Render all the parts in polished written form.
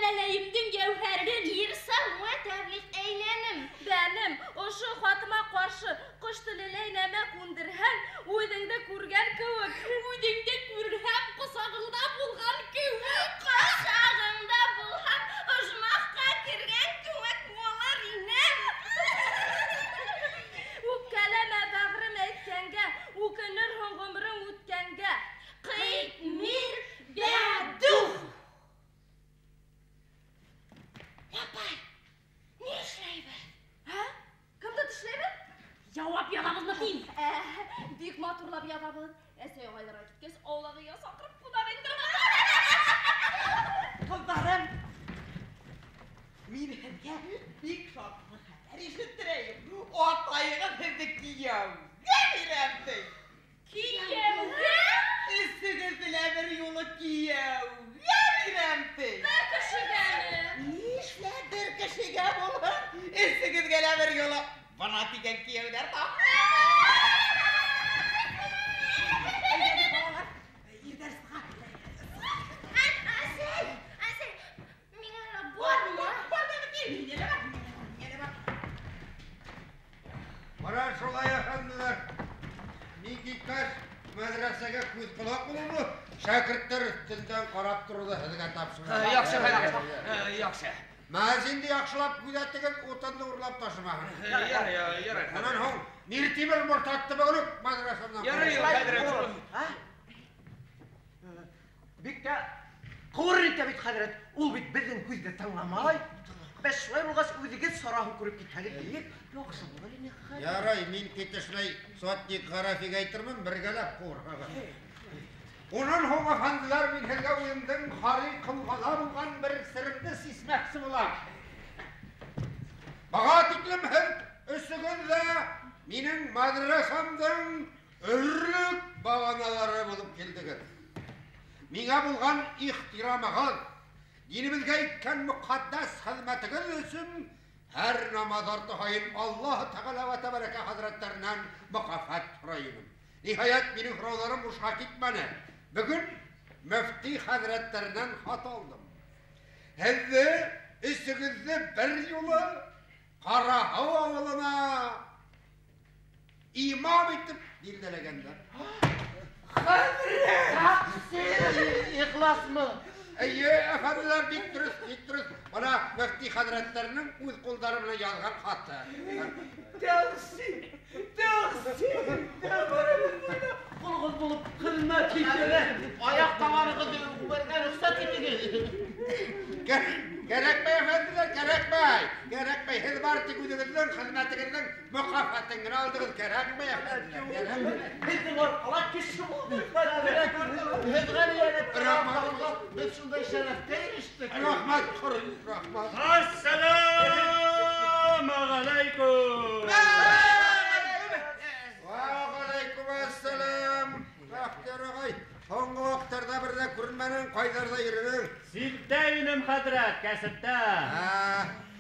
Ләләйемдең йәүһәрен. Ирсал вә тәблиғ әйләнем. Бәнем, ошо хатыма ҡаршы ҡош телеләй нәмә күндерһәң, үҙеңде күргән кеүек. Үҙеңде күрһәм, ҡосағыңда булған кеүек. Ҡосағыңда булһам, ожмахҡа кергән кеүек булыр инем. Үпкәләмә бәғрем әйткәнгә, үкенерһең ғүмерең үткәнгә. Ҡитмир бәдүх. Апай, ни эшләйбеҙ? Ә? Кемде тешләйбеҙ? Яуап яҙабыҙмы тим? Бик матурлап яҙабыҙ. Әсәй ағайларға киткәс, аулаҡ өйгә саҡырып ҡунаҡ индерҙе. Ҡыҙҙарым, мин һеҙгә бик шатлы хәбәр ишеттерәйем. Атайығыҙ һеҙҙе кейәүгә бирәм ти. Кейәүгә? Өсөгөҙҙө лә бер юлы кейәүгә бирәм ти. Бер кешегәме? Нишләп бер кешегә булһын? Өсөгөҙгә лә бер юлы бына тигән кейәүҙәр тап. Әйҙәгеҙ, балалар, ирҙәр сыға. Әсәй, әсәй, миңә лә бармы? Бар, бар, миңә лә бар, миңә лә бар. Бара шулай, әфәнделәр. Мин киткәс, мәҙрәсәгә күҙ ҡолаҡ булыуҙы, шәкерттәр өҫтөндән ҡарап тороуҙы һеҙгә тапшырам. Яҡшы, хәҙрәт, яҡшы. Мәзинде яҡшылап күҙәтегеҙ, утынды урлап ташымаһын. Ярай, ярай. Унан һуң Миртимер мортатты бөгөн үк мәҙрәсәнән. Ярай, хәҙрәт. Ә? Бик тә ҡыуыр итә бит, хәҙрәт. Ул бит беҙҙең һүҙҙе тыңламай. Бәс шулай булғас, үҙегеҙ сараһын күреп китһәгеҙ, бик яҡшы булыр ине, хәҙрәт. Ярай, мин китешләй сотник Ғарафиға әйтермен, бергәләп ҡыуырһығыҙ. Унан һуң, әфәнделәр, мин һеҙгә үҙемдең хариҡылғала булған бер серемде сисмәксе булам. Баға тиклем һеҙ өсөгөҙ ҙә минең мәҙрәсәмдең өрлөк бағаналары булып килдегеҙ. Миңә булған ихтирамығыҙ, динебеҙгә иткән мөҡәддәс хеҙмәтегеҙ өсөн һәр намаҙ арты һайын Аллаһ Тәғәлә вә Тәбәрәкә хәҙрәттәренән мөкәфәт һорайым. Ниһайәт, минең һорауҙарым бушҡа китмәне. Бөгөн мөфти хәҙрәттәренән хат алдым. Һеҙҙе, өсөгөҙҙө бер юлы Ҡараһыу ауылына имам итеп билдәләгәндәр. Хәҙрәт! Ихласмы? Эйе, әфәнделәр, бик дөрөҫ, бик дөрөҫ. Бына мөфти хәҙрәттәренең үҙ ҡулдары менән яҙған хаты. Тәҡсир, тәҡсир, ҡулығыҙ булып хеҙмәт итәләр. Аяҡ табанығыҙҙы үбәргә рөхсәт итегеҙ. Кәрәкмәй, әфәнделәр, кәрәкмәй. Кәрәкмәй, һеҙ бары тик үҙегеҙҙең хеҙмәтегеҙҙең мөкәфәтен генә алдығыҙ. Кәрәкмәй, әфәнделәр, кәрәкмәй. Һеҙҙең арҡала кеше булдыҡ. Һеҙ Рәхмәт. Беҙ шундай шәрәфкә ирештек. Рәхмәт, рәхмәт. Ассаламу алейкум. Ва алейкум ассалам. Бәхтияр ағай, һуңғы ваҡыттарҙа бер ҙә күренмәнең, ҡайҙарҙа йөрөнөң? Ситтә инем, хәҙрәт, кәсептә.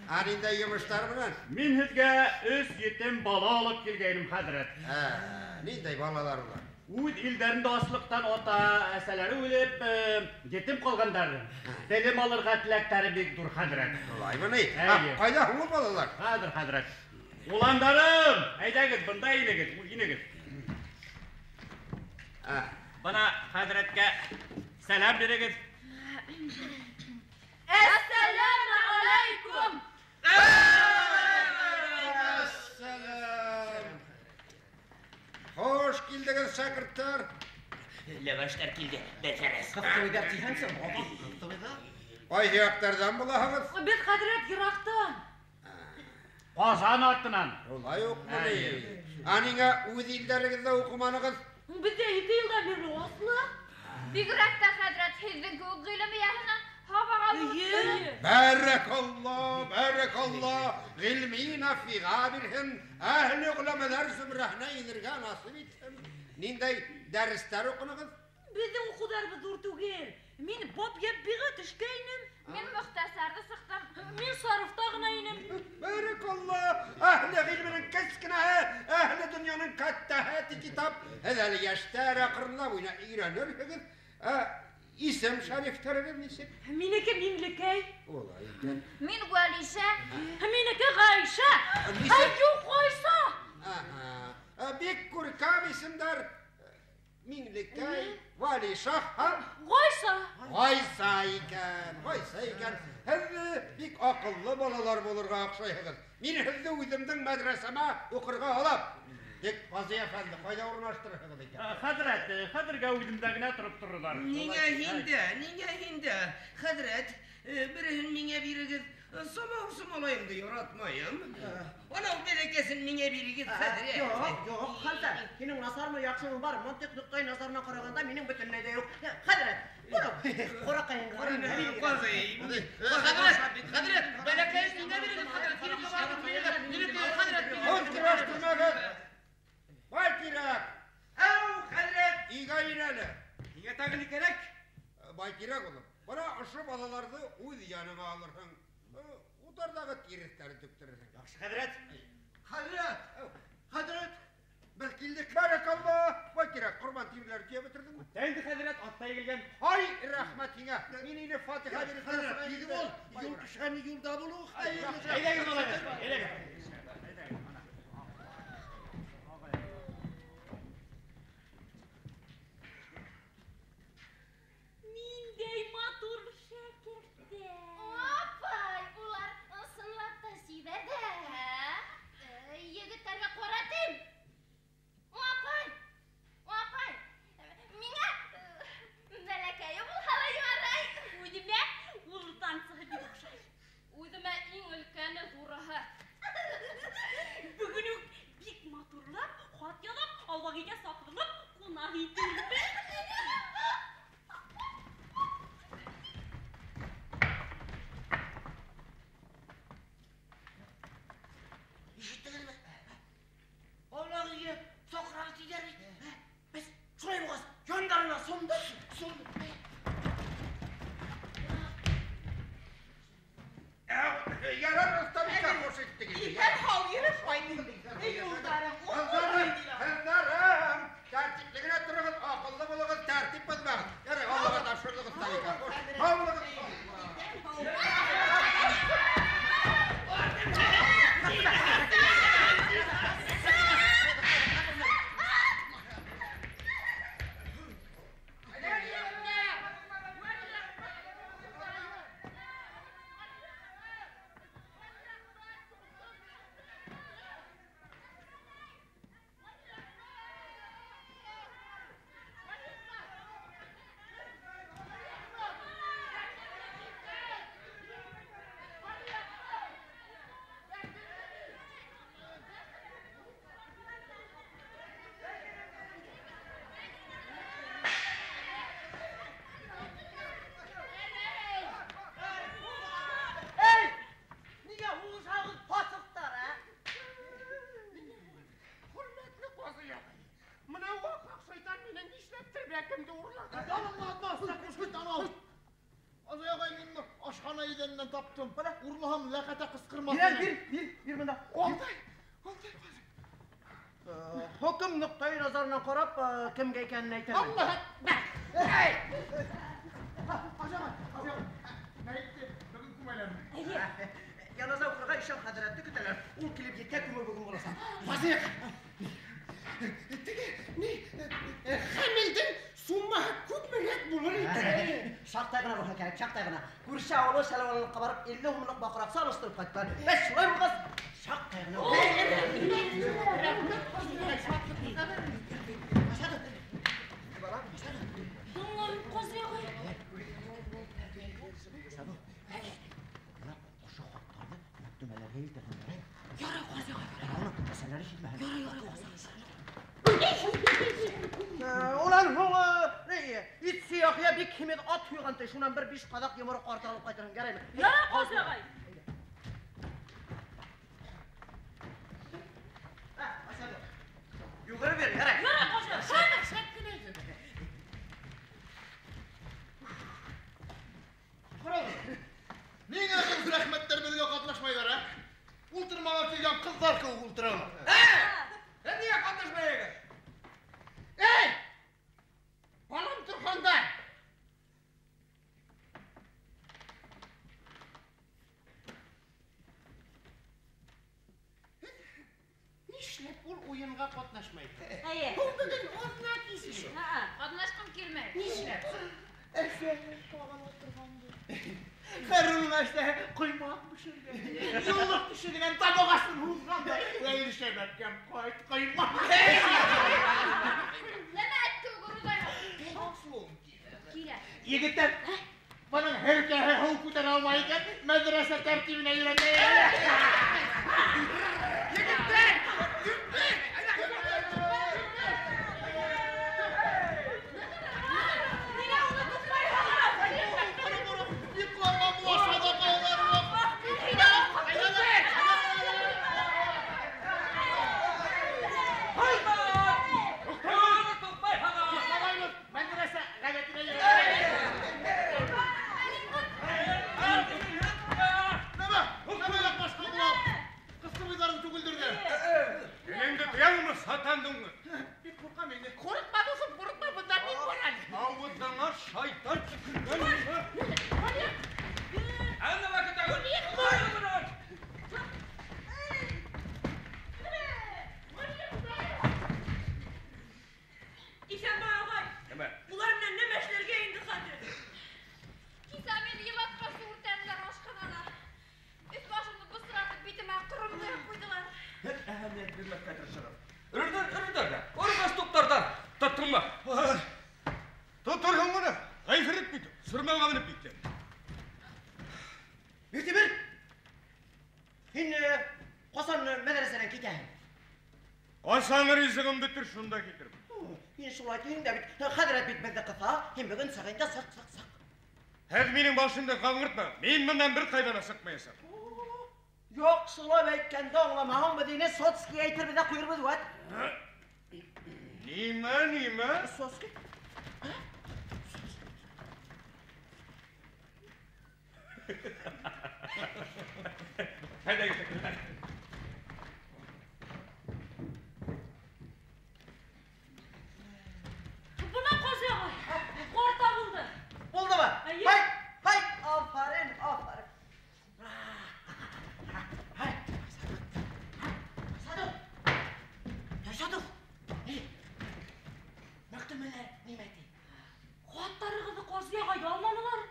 Ә ниндәй йомоштар менән? Мин һеҙгә өс етем бала алып килгәйнем, хәҙрәт. Ниндәй балалар улар? Үҙ илдәрендә аслыҡтан ата, әсәләре үлеп, етем ҡалғандар. Белем алырға теләктәре бик ҙур, хәҙрәт. Улаймы ни? Әйе. Ҡайҙа һуң ул балалар? Хәҙер, хәҙрәт. Уландарым, әйҙәгеҙ, бында инегеҙ, инегеҙ. Бына хәҙрәткә сәләм бирегеҙ. Әссәләмү алейкум. Әссәләм. Хуш килдегеҙ, шәкерттәр. Ләвәштәр килде, бәтәрәс. Ҡыҫтыбайҙар тиһәңсе, баба, ҡыҫтыбайҙар. Ҡайһы яҡтарҙан булаһығыҙ? Беҙ, хәҙрәт, йыраҡтан. Ҡазан артынан. Улай уҡмы ни? Ә ниңә үҙ илдәрегеҙҙә уҡыманығыҙ? Беҙҙә 2 йылдан бирле аслыҡ. Бигерәк тә, хәҙрәт, һеҙҙең кеүек ғилем эйәһенән һабаҡ алып. Эйе. Бәрәкалла, бәрәкалла, ғилми нафиға бирһен, әһле ғөләмәләр зөмрәһенә инергә насип итһен. Ниндәй дәрестәр уҡынығыҙ? Беҙҙең уҡыуҙарыбыҙ ҙур түгел. Мин бап йәббиғә төшкәйнем. Мин мөхтәсәрҙе сыҡтым. Мин сарыфта ғына инем. Бәрәкалла, әһле ғилменең кескенәһе, әһле донъяның кәттәһе ти китап. Һеҙ әле йәштәр, аҡрынлап уйна өйрәнерһегеҙ. Исем шәрифтәрегеҙ нисек? Минеке Миңлекәй. Улай икән. Мин Вәлишә. Минеке Ғәйшә. Ай, юҡ, Ғайса. Аһа. Бик күркәм исемдәр. Миңлекәй, Вәлишә һәм Ғайса. Ғайса икән, Ғайса икән. Һеҙ бик аҡыллы балалар булырға оҡшайһығыҙ. Мин һеҙҙе үҙемдең мәҙрәсәмә уҡырға алам. Тик Ҡазый әфәнде, ҡайҙа урынлаштырырһығыҙ икән? Хәҙрәт, хәҙергә үҙемдә генә тороп торорҙар. Ниңә һиндә, ниңә һиндә? Хәҙрәт, береһен миңә бирегеҙ. Самау самалайымды яратмайым. Анау бәләкәсен миңә бирегеҙ, хәҙрәт. Юҡ, юҡ, хәлфә, һинең насармы, яҡшымы бар, мантыҡ ноҡтай назарынан ҡарағанда минең бөтөнләй ҙә юҡ. Хәҙрәт, ҡораҡайың. Ҡазый. Хәҙрәт, хәҙрәт, бәләкәйен миңә бирегеҙ, хәҙрәт. Минеке, хәҙрәт. Һүҙ көрәштермәгеҙ. Байтирәк! Әү, хәҙрәт! Өйгә ин әле. Һиңә тағы ни кәрәк? Байтирәк, улым, бына ошо балаларҙы үҙ яныңа алырһың. Утарҙағы тиреҫтәрен түктерерһең. Яҡшы, хәҙрәт. Хәҙрәт! Хәҙрәт! Беҙ килдек. Бәрәкалла! Байтирәк, ҡорбан тиреләрен төйәп бөтөрҙөңмө? Инде хәҙрәт, атта егелгән. Ай, рәхмәт һиңә. Мин ине фатиха биреп Хәҙрәт, тиҙ бул. Юл кешегә юлда булыу хәйерле. Әйҙәгеҙ, малайҙар, әйҙәгеҙ. Ниндәй матур шәкерттәр. Апай, улар ысынлап та сибәрҙәр. Егеттәргә ҡаратым. Апай, апай, миңә бәләкәйе булһа ла ярай. Үҙемә уртансыһы бик оҡшай. Үҙемә иң өлкәне ҙурыһы. Бөгөн үк бик матурлап, хат яҙып, аулаҡ өйгә саҡырылып, ҡунаҡ итербеҙ. Ишеттегеҙме? Аулаҡ өйгә саҡырабыҙ тиҙәр бит. Беҙ шулай булғас, яндарына сумдыҡ. Ярар, оҫтабикә, хуш иттегеҙ. Иҫән һау йөрөп ҡайтһын. Эй, юлдарың Ҡыҙҙарым, ҡыҙҙарым, тәртипле генә тороғоҙ, аҡыллы булығыҙ, тәртип боҙмағыҙ. Ярай, Аллаға тапшырҙыҡ, оҫтабикә. Хуш, һау булығыҙ. Эй, ниңә һуғышағыҙ, фасыҡтар, ә? Хөрмәтле Ҡазый ағай, мына ваҡ шайтан минең нишләптер бәкемде урлаған. Ҡазый ағай, мин ашхана иҙәненән таптым. Урлаһам, ләҡәтә ҡысҡырмаҫ. Бир, бир, бир, бир бында. Алтай, алтай, Ҡазый. Хөкөм ноҡтай назарынан ҡарап, кемгә икәнен әйтермен. Аллаһ әкбәр! Эй! Ҡазый ағай, Ҡазый ағай, мәйетте бөгөн күмәләрме? Эйе. Яназа уҡырға ишан хәҙрәтте көтәләр. Ул килеп еткән күмеү бөгөн буласаҡ. Ҡазый ағай, теге ни, хәмилдең суммаһы күпмерәк булыр икән? Шаҡтай ғына булһа кәрәк, шаҡтай ғына. Күрше ауылы Шәләүәллыҡҡа барып 50 һумлыҡ баҡыр аҡса алыштырып ҡайтҡан. Бәс, шулай булғас, шаҡтай ғына. Рәхмәт, Ҡазый ағай, шатлыҡлы хәбәр. Тыңлам, Ҡазый ағай. Ошо хаттарҙы мәктүмәләргә илтерһең. Ярай, Ҡазый ағай. Мәсьәләре шишмәһен. Ярай, ярай, Ҡазый ағай. Унан һуң ит сөяҡ бик һимеҙ ат һуйған ти, шунан бер 5 ҡаҙаҡ йомороҡ артыҡ алып ҡайтырһың, яраймы? Ярай, Ҡазый ағай. Йүгереп бир, ярай. Ярай, Ҡазый ағай. Шәп, шәп кенә. Ҡарағыҙ, ниңә был рәхмәттәр беҙгә ҡатнашмайҙар, ә? Ултырмаға килгән ҡыҙҙар кеүек ултыралар. Һеҙ ниңә ҡатнашмайһығыҙ? Эй! Балам торғанда, Нишләп ул уйынға ҡатнашмай? Әйе. Ул бөгөн аҙна кис. Ҡатнашҡым килмәй. Нишләп? Әсә тағын ултырғанды. Хәрүнең әсәһе ҡоймаҡ бешергән. Юллыҡ төшөргән, табағасын һуҙған да. Ғәйришә бәпкәм, ҡайт, ҡоймаҡ. Нәмә эт кеүек урыҙайһың? Килә. Егеттәр, бының һеркәһе һыу күтәрә алмай икән, мәҙрәсә тәртибенә өйрәтә. Егеттәр! Ниңә уны тотмайһығыҙ? Йоҡларға була саҙаҡалар юҡ. Йоҡламайбыҙ, мәҙрәсә ғәҙәтенә өйрәтә. Нәмә? Нәмә яҡлашҡан була? Ҡысҡырыуҙарын түгелдер ҙә. Инде тоямы сатандыңмы? Бик ҡурҡам инде. Ҡурҡма, дуҫым, ҡурҡма, бында мин бар әле. Ауыҙыңа шайтан төкөргән. Иҫәнбай ағай, Нәмә? улар менән нәмә эшләргә инде хәҙер? Кисә мине йылатҡас үртәнеләр ашханала. Өҫ башымды бысратып, битемә ҡором ҡойоп ҡуйҙылар. Һеҙ әһәмиәт бирмәҫкә тырышығыҙ. Өрөрҙәр, өрөрҙәр ҙә. Өрмәс туптарҙар. Тоттоңмо? Тоторһоң уны. Ғифрит бит. Сырмауға менеп китте. Миртимер! Һин ҡасан мәҙрәсәнән китәһең? Ҡасан ризығым бөтөр, шунда китермен. Һин шулай тиһең дә бит, хәҙрәт бит беҙҙе ҡыҫа, һин бөгөн сыҡ инде, сыҡ, сыҡ, сыҡ. Һеҙ минең башымды ҡаңғыртма. Мин бынан бер ҡайҙа ла сыҡмаясаҡ. Яҡшылап әйткәндә аңламаһаң, беҙ һине соцкий әйтербеҙ ҙә ҡуйырбыҙ вәт. Нимә, нимә? Соцкий? Әйҙә, егеттәр. Бына Ҡазый ағай, ҡар табылды. Булдымы? Эйе. Һай, һай, афарин, афарин. Һай, Садыҡ. Садыҡ. Ни? Мәктүмәләр нимә ти? Хаттарығыҙҙы Ҡазый ағай алманылар.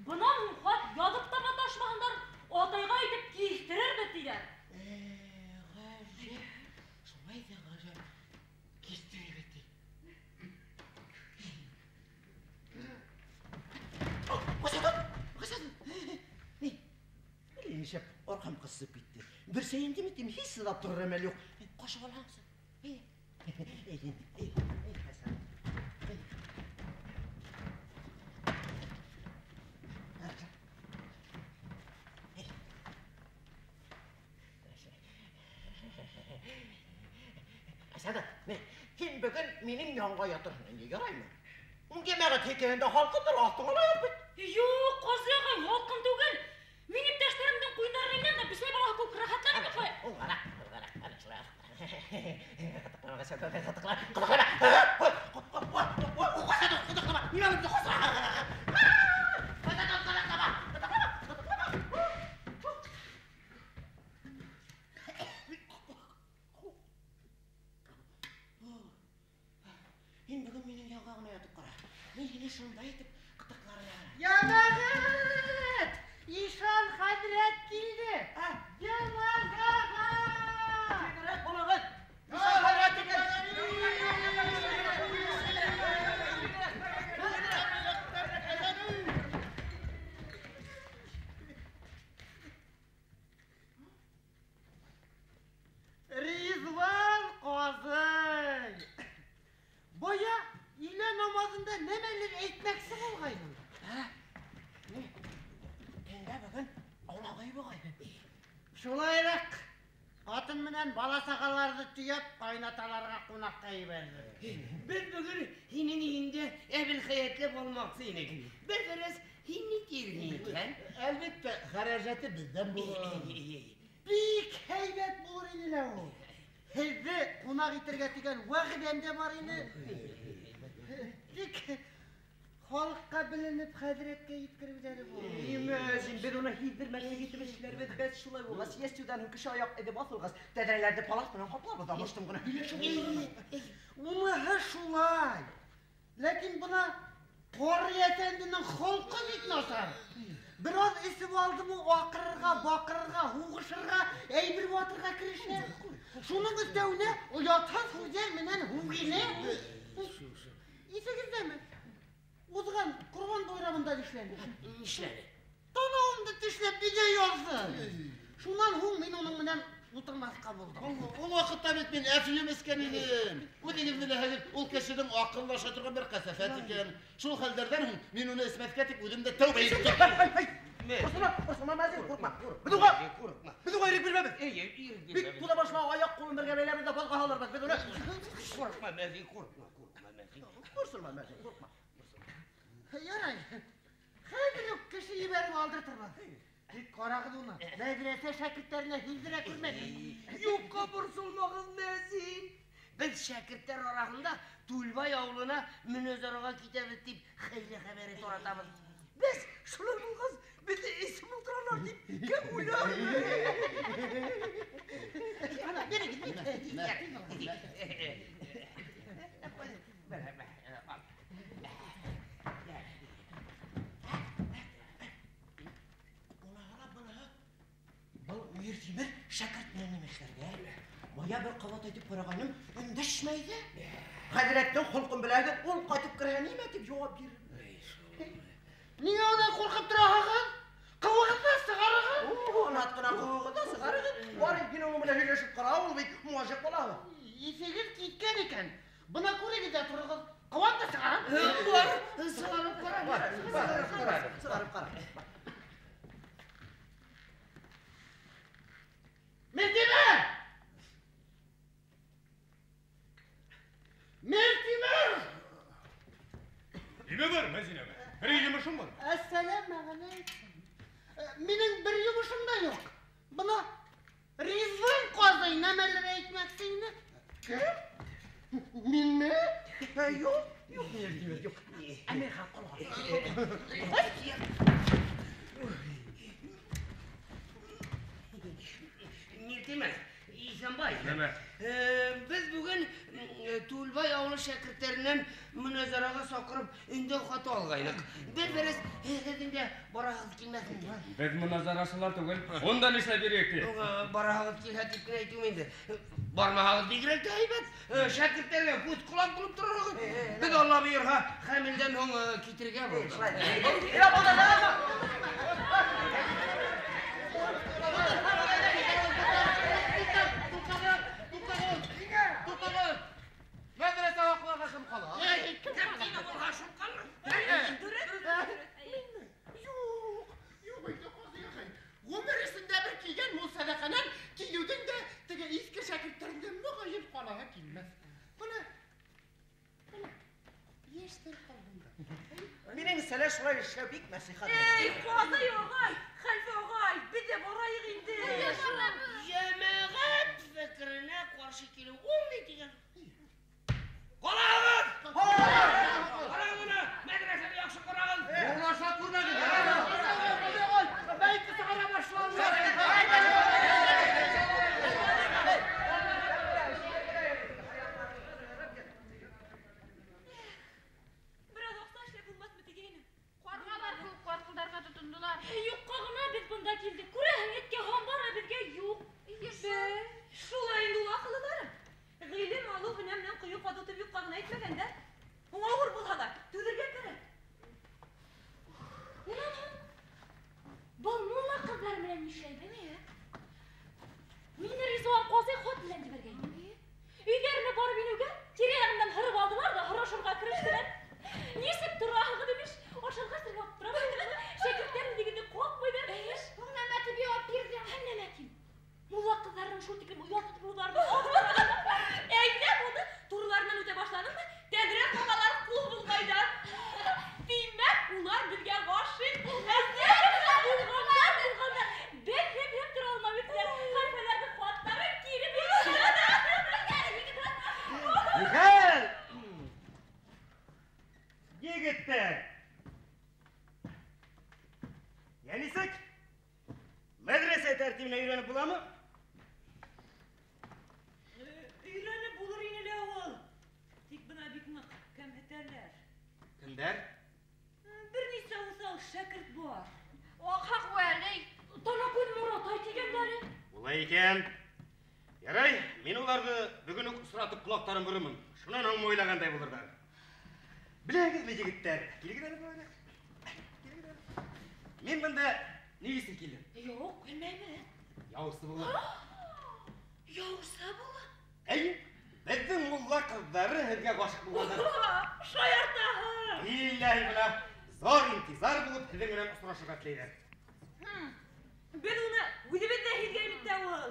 Бынан һуң хат яҙып та маташмаһындар, атайға әйтеп киҫтерербеҙ тиҙәр. Ғәжәп. Шулай ҙа ғәжәп. Киҫтерербеҙ ти. Садыҡ, Садыҡ. Ни? Әллә нишләп арҡам ҡысып китте. Бер сәйем тиме тим, һис сыҙап торор әмәл юҡ. Ҡашып алһаңсы. Эй, эй, эй, эй, Хәсән. Эй. Садыҡ, һин бөгөн минең янға ятырһың инде, яраймы? Йәмәғәт һикеһендә һалҡындыр, аҫтыңа ла ят бит. Юҡ, Ҡазый ағай, һалҡын түгел. Мин иптәштәремдең ҡуйындарына инәм дә бесәй балаһы кеүек рәхәтләнеп йоҡлайым. Ҡара, ҡара, ана шулай. Ҡытыҡлама, Садыҡ, ҡытыҡлама, ҡытыҡлама. Садыҡ, ҡытыҡлама, нимә булды? Садыҡ, ҡытыҡлама, ҡытыҡлама, ҡытыҡлама. Һин бөгөн минең янға ғына ятып ҡара. Мин һине шундай итеп ҡытыҡларым. Йәмәғәт! Ишан хәҙрәт килде. Йәмәғәт! Тиҙерәк булығыҙ. Ишан хәҙрәт килде. Ризван ҡазый. Бая өйлә намаҙында нәмәлер әйтмәксе булғайның. Ни? Төндә бөгөн аулаҡ өй буғай. Шулайыраҡ ҡатын менән бала-сағаларҙы төйәп ҡайнаталарға ҡунаҡҡа ебәрҙе. Беҙ бөгөн һинең өйөңдә әбелхәйәтләп алмаҡсы инек. Бер берәс һин ни тиерһең икән? Әлбиттә, хәрәжәте беҙҙән булыр. Бик һәйбәт булыр ине лә ул. Һеҙҙе ҡунаҡ итергә тигән вәғәҙәм дә бар ине. Тик халыҡҡа беленеп хәҙрәткә еткереүҙәре булыр. Нимә, Беҙ уны һиҙҙермәҫлек итеп эшләрбеҙ. Беҙ шулай булғас, йәстүҙән һуң кеше аяҡ эҙе баҫылғас, тәҙрәләрҙе палаҫ менән ҡаплабыҙ ҙа мыштым ғына һөйләшеп ултырабыҙ. Уныһы шулай. Ләкин бына Ҡарый әфәнденең холҡо бик насар. Бер аҙ эсеп алдымы, аҡырырға, баҡырырға, һуғышырға, әйбер ватырға керешә. Шуның өҫтәүенә оятһыҙ һүҙҙәр менән һүгенә. Иҫегеҙҙәме? Уҙған Ҡорбан байрамында эшләне. Эшләне. Танауымды тешләп өйгә яҙҙы. Шунан һуң мин уның менән ултырмаҫҡа булдым. Ул ваҡытта бит мин әфием эскән инем. Үҙегеҙ беләһегеҙ, ул кешенең аҡыллаша торған бер ҡәсәфәт икән. Шул хәлдәрҙән һуң мин уны эсмәҫкә тип үҙем дә тәүбә иттем. Борсолма, борсолма, мәзин, ҡурҡма. Беҙ уға ирек бирмәбеҙ. Бик туҙа башлау аяҡ ҡулын бергә бәйләбеҙ ҙә балға һалырбыҙ. Беҙ уны Ҡурҡма, мәзин, ҡурҡма, ҡурҡма, мәзин. Борсолма, мәзин, ҡурҡма. Ярай. Хәҙер үк кеше ебәреп алдыртырбыҙ. Тик ҡарағыҙ уны, мәҙрәсә шәкерттәренә һиҙҙерә күрмәгеҙ. Юҡҡа борсолмағыҙ, мәзин. Беҙ шәкерттәр араһында Түлбай ауылына мөнәзәрәгә китәбеҙ тип хәйлә хәбәре таратабыҙ. Беҙ шулай булғас, беҙҙе эсеп ултыралар тип кем уйлар? Ана, бирегеҙ, бирегеҙ. Был Миртимер шәкерт менән нимә эшләргә? Бая бер ҡабат әйтеп ҡарағайным, өндәшмәй ҙә. Хәҙрәттең холҡон беләһегеҙ, ул ҡайтып керһә нимә тип яуап бирер? Ниңә унан ҡурҡып тораһығыҙ? Ҡыуығыҙ ҙа сығарығыҙ. Анат ҡына ҡыуығыҙ ҙа сығарығыҙ. Бар, һин уның менән һөйләшеп ҡара, ул бит мужик балаһы. Иҫегеҙ киткән икән. Бына күрегеҙ ҙә тороғоҙ. Ҡыуам да сығарам. Бар, сығарып ҡара. Бар, сығарып ҡара. Миртимер! Миртимер! Нимә бар, мәзин ағай? Бер йомошоң бар? Әссәләмәғәләйкүм. Минең бер йомошом да юҡ. Бына Ризван ҡазый нәмәлер әйтмәксе ине. Кем? Минме? Юҡ, юҡ, Миртимер, юҡ. Әмирхан ҡолға. Миртимер, Исәнбай. Нимә? Беҙ бөгөн Түлбай ауылы шәкерттәренән мөнәзәрәгә саҡырып өндәү хаты алғайныҡ. Бер берәс һеҙҙең дә бараһығыҙ килмәҫме? Беҙ мөнәзәрәселәр түгел. Унда нишләп йөрөйөк ти? Бараһығыҙ килһә тип кенә әйтеүем инде. Бармаһағыҙ бигерәк тә һәйбәт. Шәкерттәргә күҙ ҡолаҡ булып торорһоғоҙ. Беҙ Алла бойорһа, хәмилдән һуң китергә булдыҡ. Мәҙрәсә һаҡларға кем ҡала? Кем тине булһа, шул ҡалыр. Юҡ, юҡ инде, ҡазый ағай. Ғүмер эсендә бер килгән мул сәҙәҡәнән килеүҙең дә теге иҫке шәкерттәрҙең моғайын ҡалаһы килмәҫ. Бына, бына, йәштәр ҡалғанда. Минең сәлә шулай эшләү бик мәслихәт. Эй, ҡазый ағай, хәлфә ағай, беҙ ҙә барайыҡ инде. Йәмәғәт фекеренә ҡаршы килеү ул ни тигән? Ҡарағыҙ! Ҡарағыҙ уны! Мәҙрәсәне яҡшы ҡарағыҙ! Урлаша күрмәгеҙ! Бәйетте сығара башланы. Бер аҙ аҡса эшләп булмаҫмы тигәйнем. Ҡарғалар кеүек ҡарҡылдарға тотондолар. Юҡҡа ғына беҙ бында килдек. Күрәһең, эткә һамбар, ә беҙгә юҡ. Шулай инде ул аҡыллыларым. Ғилем алыу һөнәр менән ҡойо ҡаҙыу тип юҡҡа ғына әйтмәгәндә, ауыр булһа ла түҙергә кәрәк. Унан һуң был мулла ҡыҙҙар менән нишләйбеҙ, ә? Мине Ризван ҡазый хат менән ебәргәйне. Өйҙәренә барып инеүгә тирә-яғымдан һырып алдылар ҙа һорашырға керештеләр. Нисек тораһығыҙ имеш, ашарға эсергә аптырамайһығыҙ, шәкерттәр дигәндә ҡаҡмайҙар имеш. Һуң нәмә тип яуап бирҙең? Һәм нәмә тим? Мулла ҡыҙҙарының шул тиклем оят тотолоуҙарын әйтәм уны, турыларынан үтә башланым да, тәҙрә ҡағалар ҡул болғайҙар. Тимәк, улар беҙгә ғашиҡ булғандар. Булғандар, булғандар. Беҙ һеҙ тәртибенә өйрәнеп буламы? Өйрәнеп булыр ине лә ул. Тик бына бик нык кәмһетәләр. Кемдәр? Бер нисә уҫал шәкерт бар. Ахаҡ Вәли. Танакүҙ Моратай тигәндәре. Улай икән. Ярай, мин уларҙы бөгөн үк осратып ҡолаҡтарын борормон. Шунан һуң уйлағандай булырҙар. Беләһегеҙме, егеттәр? Килегеҙ әле былай. Килегеҙ әле. Мин бында ни өсөн килдем? Юҡ, белмәймен. Яусы булып. Яусы булып? Әйе, беҙҙең мулла ҡыҙҙары һеҙгә ғашиҡ булғандар. Шаяртаһың. Билләһи бына зор интизар булып һеҙҙең менән осрашырға теләйҙәр. Беҙ уны үҙебеҙ ҙә һиҙгәйнек тә ул.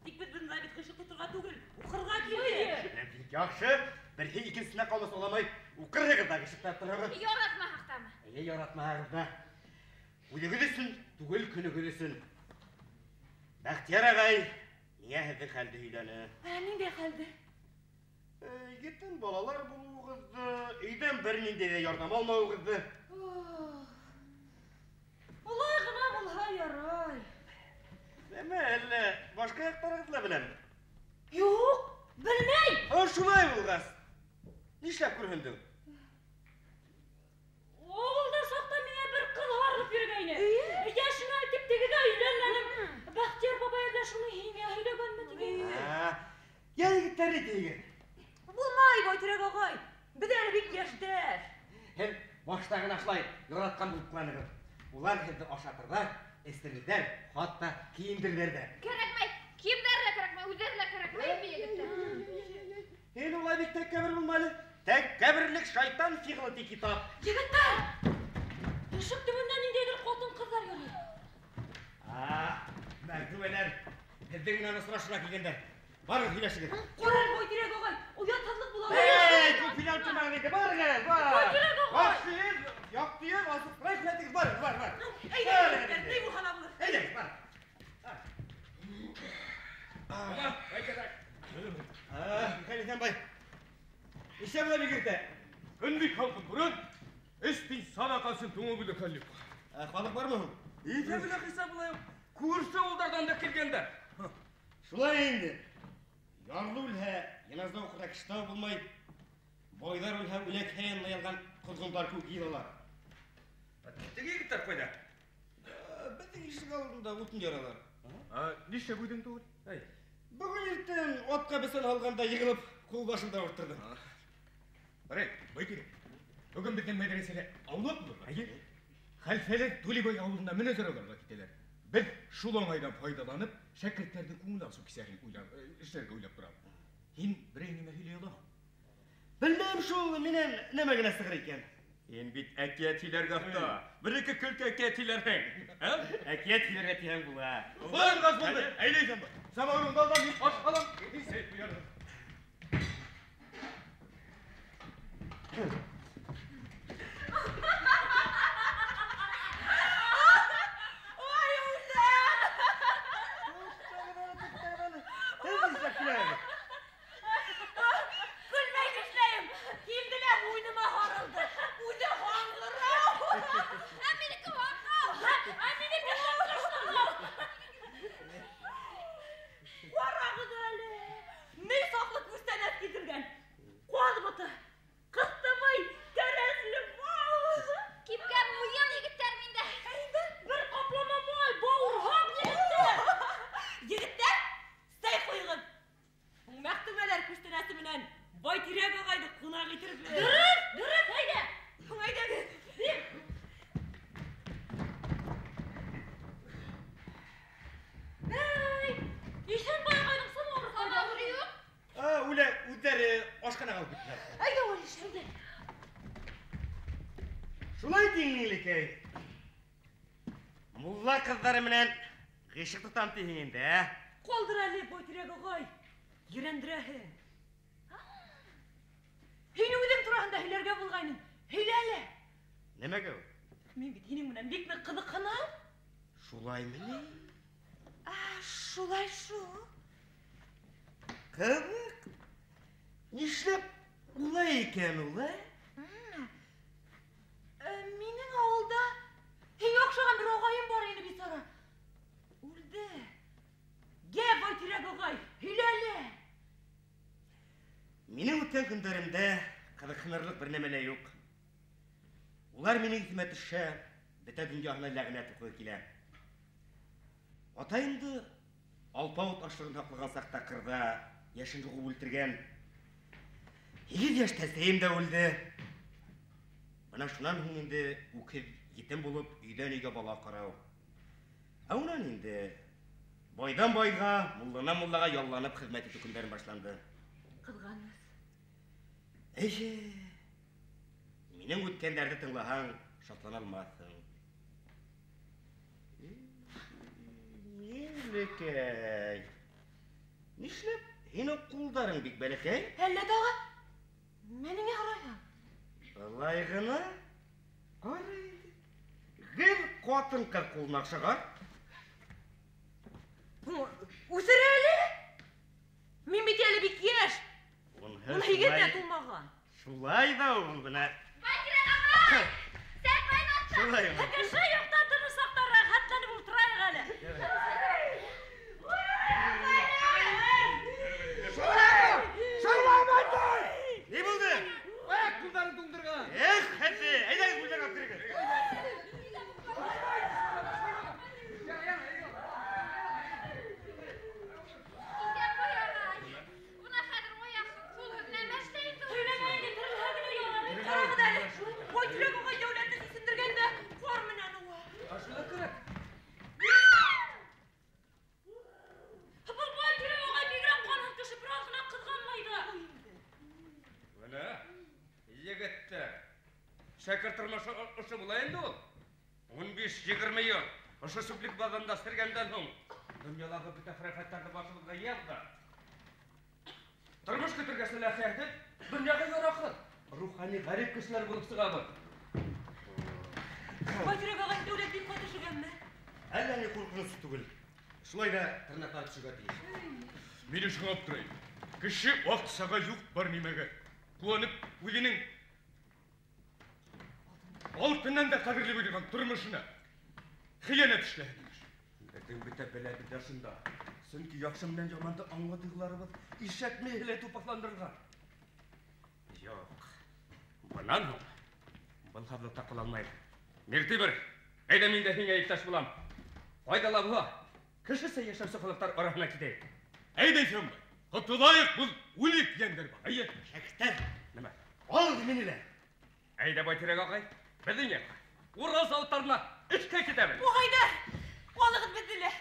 Тик беҙ бында бит ғишыҡ тоторға түгел, уҡырға килдек. Бик яҡшы. Берһе икенсеһенә ҡалмаҫ оламай, уҡырһығыҙ ҙа ғишыҡтар торһоғоҙ. Яратмаһаҡ тамы? Эйе, яратмаһағыҙ ҙа. Үҙегеҙ өсөн түгел, көнөгөҙ өсөн. Бәхтияр ағай миңә һеҙҙең хәлде һөйләне. Ә ниндәй хәлде? Етем балалар булыуығыҙҙы, өйҙән бер ниндәй ҙә ярҙам алмауығыҙҙы. Улай ғына булһа ярай. Нәмә, әллә башҡа яҡтарығыҙҙы ла беләме? Юҡ, белмәй. Шулай булғас, нишләп көрһөндөң? Ауылда саҡта миңә бер ҡыҙ һарылып йөрөгәйне. Йәшенә тип тегегә өйләнмәнем. Бәхтияр бабай әллә шуны һиңә һөйләгәнме тигәйне. Йә, егеттәр, ни тиһегеҙ? Булмай, Байтирәк ағай. Беҙ әле бик йәштәр. Һеҙ башта ғына шулай яратҡан булып ҡыланығыҙ. Улар һеҙҙе ашатырҙар, эстерерҙәр, хатта кейендерҙәр ҙә. Кәрәкмәй, кейемдәр ҙә кәрәкмәй, үҙҙәре лә кәрәкмәй, егеттәр. Һин улай бик тәкәббер булма әле. Тәкәбберлек шайтан фиғылы ти китап. Егеттәр! Ишек төбөндә ниндәйҙер ҡатын-ҡыҙҙар йөрөй. Мәртүбәләр һеҙҙең менән осрашырға килгәндәр. Барығыҙ, һөйләшегеҙ. Ҡара, Байтирәк ағай, оятһыҙлыҡ була. Эй, күп һөйләп тормағыҙ инде, барығыҙ әле, бар. Байтирәк ағай! Яҡшы йөҙ, яҡты йөҙ, асыҡ сырай күрһәтегеҙ, барығыҙ, бар, бар. Әйҙә, егеттәр, ни булһа ла булыр. Әйҙәгеҙ, бар. Байтирәк. Михаил Иҫәнбай. Нишләп була бик иртә? Көн бик һалҡын күрен. Эш бин саҙаҡасын туңып үлде хәл юҡ. Халыҡ бармы һуң? Иҫәбе лә хисабы ла юҡ. Күрше ауылдарҙан да килгәндәр. Шулай инде. Ярлы үлһә, йыназа уҡырға кеше табып булмай. Байҙар үлһә, үләкһә янына ялған ҡоҙғондар кеүек йыйылалар. Теге егеттәр ҡайҙа? Беҙҙең ишек алдында утын яралар. Нишләп үҙең түгел? Әй, бөгөн иртән атҡа бесән һалғанда йығылып, ҡул башымда ауырттырҙы. Барай, Байтирәк. Бөгөн беҙҙең мәҙрәсәлә аулаҡ булыр. Әйе. Хәлфәләр Түлебай ауылына мөнәзәрәләргә китәләр. Беҙ шул уңайҙан файҙаланып, шәкерттәрҙең күңел асыу кисәһен эшләргә уйлап торабыҙ. Һин берәй нимә һөйләй алаһың? Белмәйем шул, минән нәмә генә сығыр икән. Һин бит әкиәт һөйләргә оҫта. Бер-ике көлкө әкиәт һөйләрһең. Ә? Әкиәт һөйләргә тиһәң була. Улай булғас булды. Әйлә Иҫәнбай. Самауырыңды ал да мин аш алам. Мин сәй ҡуярым. Ой, үләм! Көлмәй нишләйем? Кейемде лә муйыныма һарылды. Үҙе һаңғырау. Ә минеке һаҡау. Ә минеке һаңғырау. Ҡарағыҙ әле. Ни саҡлы күстәнәс килтергән. Ҡаҙ боты, ҡыҫтыбый, кәрәзле бал. Кипкән муйыл егеттәр миндә. Әйҙә, бер ҡаплама май, бауырһаҡ егеттәр. Егеттәр, сәй ҡуйығыҙ. Мәхтүмәләр күстәнәсе менән Байтирәк ағайҙы ҡунаҡ итербеҙ. Дөрөҫ, дөрөҫ, әйҙә. Әйҙәгеҙ. Бәй, Иҫәнбай ағайҙың самауыры ҡайҙа? Самауыры юҡ. Үлә, үҙҙәре ашханаға алып киттеләр. Әйҙә, Вәлиш, әйҙә. Шулай тиң, Миңлекәй. Мулла ҡыҙҙары менән ғишыҡ тотам тиһең инде, ә? Ҡалдыр әле, Байтирәк ағай. Ерәндерәһең. Һин үҙең тураһында һөйләргә булғайның. Һөйлә әле. Нәмәгә ул? Мин бит һинең менән бик ныҡ ҡыҙыҡһынам. Шулаймы ни? Шулай шул. Ҡыҙыҡ. Нишләп улай икән ул, ә? Минең ауылда һиңә оҡшаған бер ағайым бар ине бисара. Үлде. үткән көндәремдә ҡыҙыҡһынырлыҡ бер нәмә лә юҡ. Улар минең иҫемә төшә, бөтә донъяһына ләғнәт уҡығы килә. Атайымды алпауыт ашлығын һаҡлаған саҡта ҡырҙа йәшен һуғып үлтергән. 8 йәштә әсәйем дә үлде. Бына шунан һуң инде үкһеҙ етем булып өйҙән өйгә бала ҡарау. Ә унан инде байҙан байға, мулланан муллаға ялланып хеҙмәт итеү көндәрем башланды. Ҡыҙғаныс. Эйе, минең үткәндәрҙе тыңлаһаң, шатлана алмаҫһың. Миңлекәй, нишләп һинең ҡулдарың бик бәләкәй? Әллә тағы, мә ниңә һорайһың? Былай ғына, ҡара инде. Гел ҡатын-ҡыҙ ҡулына оҡшаған. Үҫер әле. Мин бит әле бик йәш. 18 ҙә тулмаған. Шулай ҙа ул бына. Байтирәк ағай! Сәкмән атта! Шулай ул. Кеше юҡта тыныс саҡта рәхәтләнеп ултырайыҡ әле. Шулай, Байтирәк! Ни булды? Аяҡ ҡулдарын туңдырған. Эх, хәҙер, әйҙәгеҙ бүлмәгә алып керегеҙ. Байтирәк ағай дәүләтте сисендергәндә ҡар менән уа. Шулай кәрәк. Был Байтирәк ағай бигерәк ҡанһыҙ кеше, бер аҙ ғына ҡыҙғанмай ҙа. Бына, егеттәр, шәкерт тормошо ошо була инде ул. 15-20 йыл ошо сүплек баҙында сергәндән һуң донъялағы бөтә хөрәфәттәрҙе башыбыҙға йыйҙы. Тормош көтөргә сәләхиәтһеҙ, донъяға яраҡһыҙ, рухани ғәрип кешеләр булып сығабыҙ. Байтирәк ағай, дәүләт бик ҡаты төшөгәнме? Әллә ни ҡурҡыныс түгел. Шулай ҙа тырнаҡтар төшөгә тейеш. Мин шуңа аптырайым. Кеше аҡсаға юҡ бар нимәгә ҡыуанып, үҙенең алтындан да ҡәҙерле булған тормошона хыянат эшләһен имеш. Беҙҙең бөтә бәләбеҙ ҙә шунда. Сөнки яҡшы менән яманды аңлатыуҙарыбыҙ ишәк миһеләй тупаҫландырған. Юҡ, бынан һуң был һаҙлыҡта ҡала алмайым. Миртимер, әйҙә мин дә һиңә иптәш булам. Ҡайҙа ла булһа, кешесә йәшәүсе халыҡтар араһына китәйек. Әйҙә, Исәнбай, ҡотолайыҡ был үлек йәндәр бар. Эйе. Шәкерттәр, Нимә? алығыҙ мине лә. Әйҙә, Байтирәк ағай, беҙҙең яҡҡа, Урал заводтарына эшкә китәбеҙ. Ағайҙар, алығыҙ беҙҙе лә.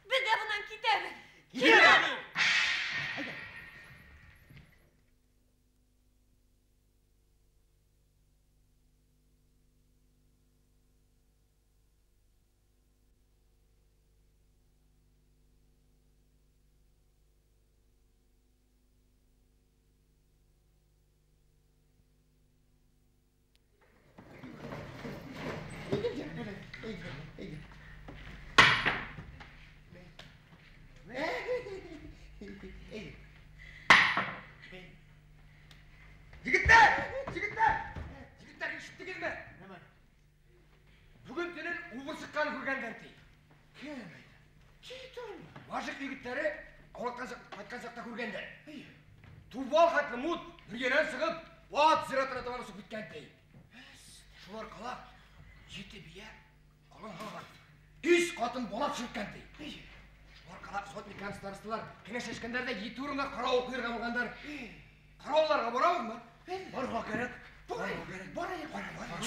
Беҙ ҙә бынан китәбеҙ. Китәбеҙ! Егеттәр! Егеттәр! Егеттәр, ишеттегеҙме? Нимә? Бөгөн төнөн убыр сыҡҡанын күргәндәр ти. Кем әйтә? Кит ул. Башыҡ егеттәре ауылдан ҡайтҡан саҡта күргәндәр. Тубал хәтле мут бергәнән сығып, ат зиратына табан осоп киткән ти. Шулар ҡала 7 бейә ҡалын һалған. 3 ҡатын бала төшөрткән ти. Шулар ҡала сотник һәм старосталар кәңәшләшкәндәр ҙә 7 урынға ҡарауыл ҡуйырға булғандар. Ҡарауылларға барабыҙмы? Барырға кәрәк. Барайыҡ, барайыҡ, барайыҡ.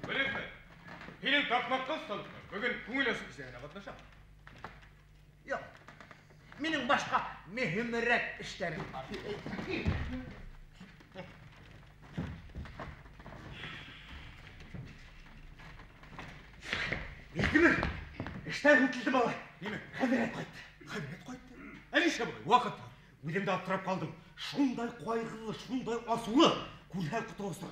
Беләһеңме, һинең таҡмаҡҡа оҫталығың бөгөн күңел асыу кисәһенә ҡатнаша. Юҡ, минең башҡа мөһимерәк эштәрем бар. Миртимер, эштән һүтелде малай. Нимә? Хәҙрәт ҡайтты. Хәҙрәт ҡайтты? Ә нишләп былай? Ваҡыт бар. Үҙем дә аптырап ҡалдым. Шундай ҡайғылы, шундай асыулы. Күрһәң ҡото осор.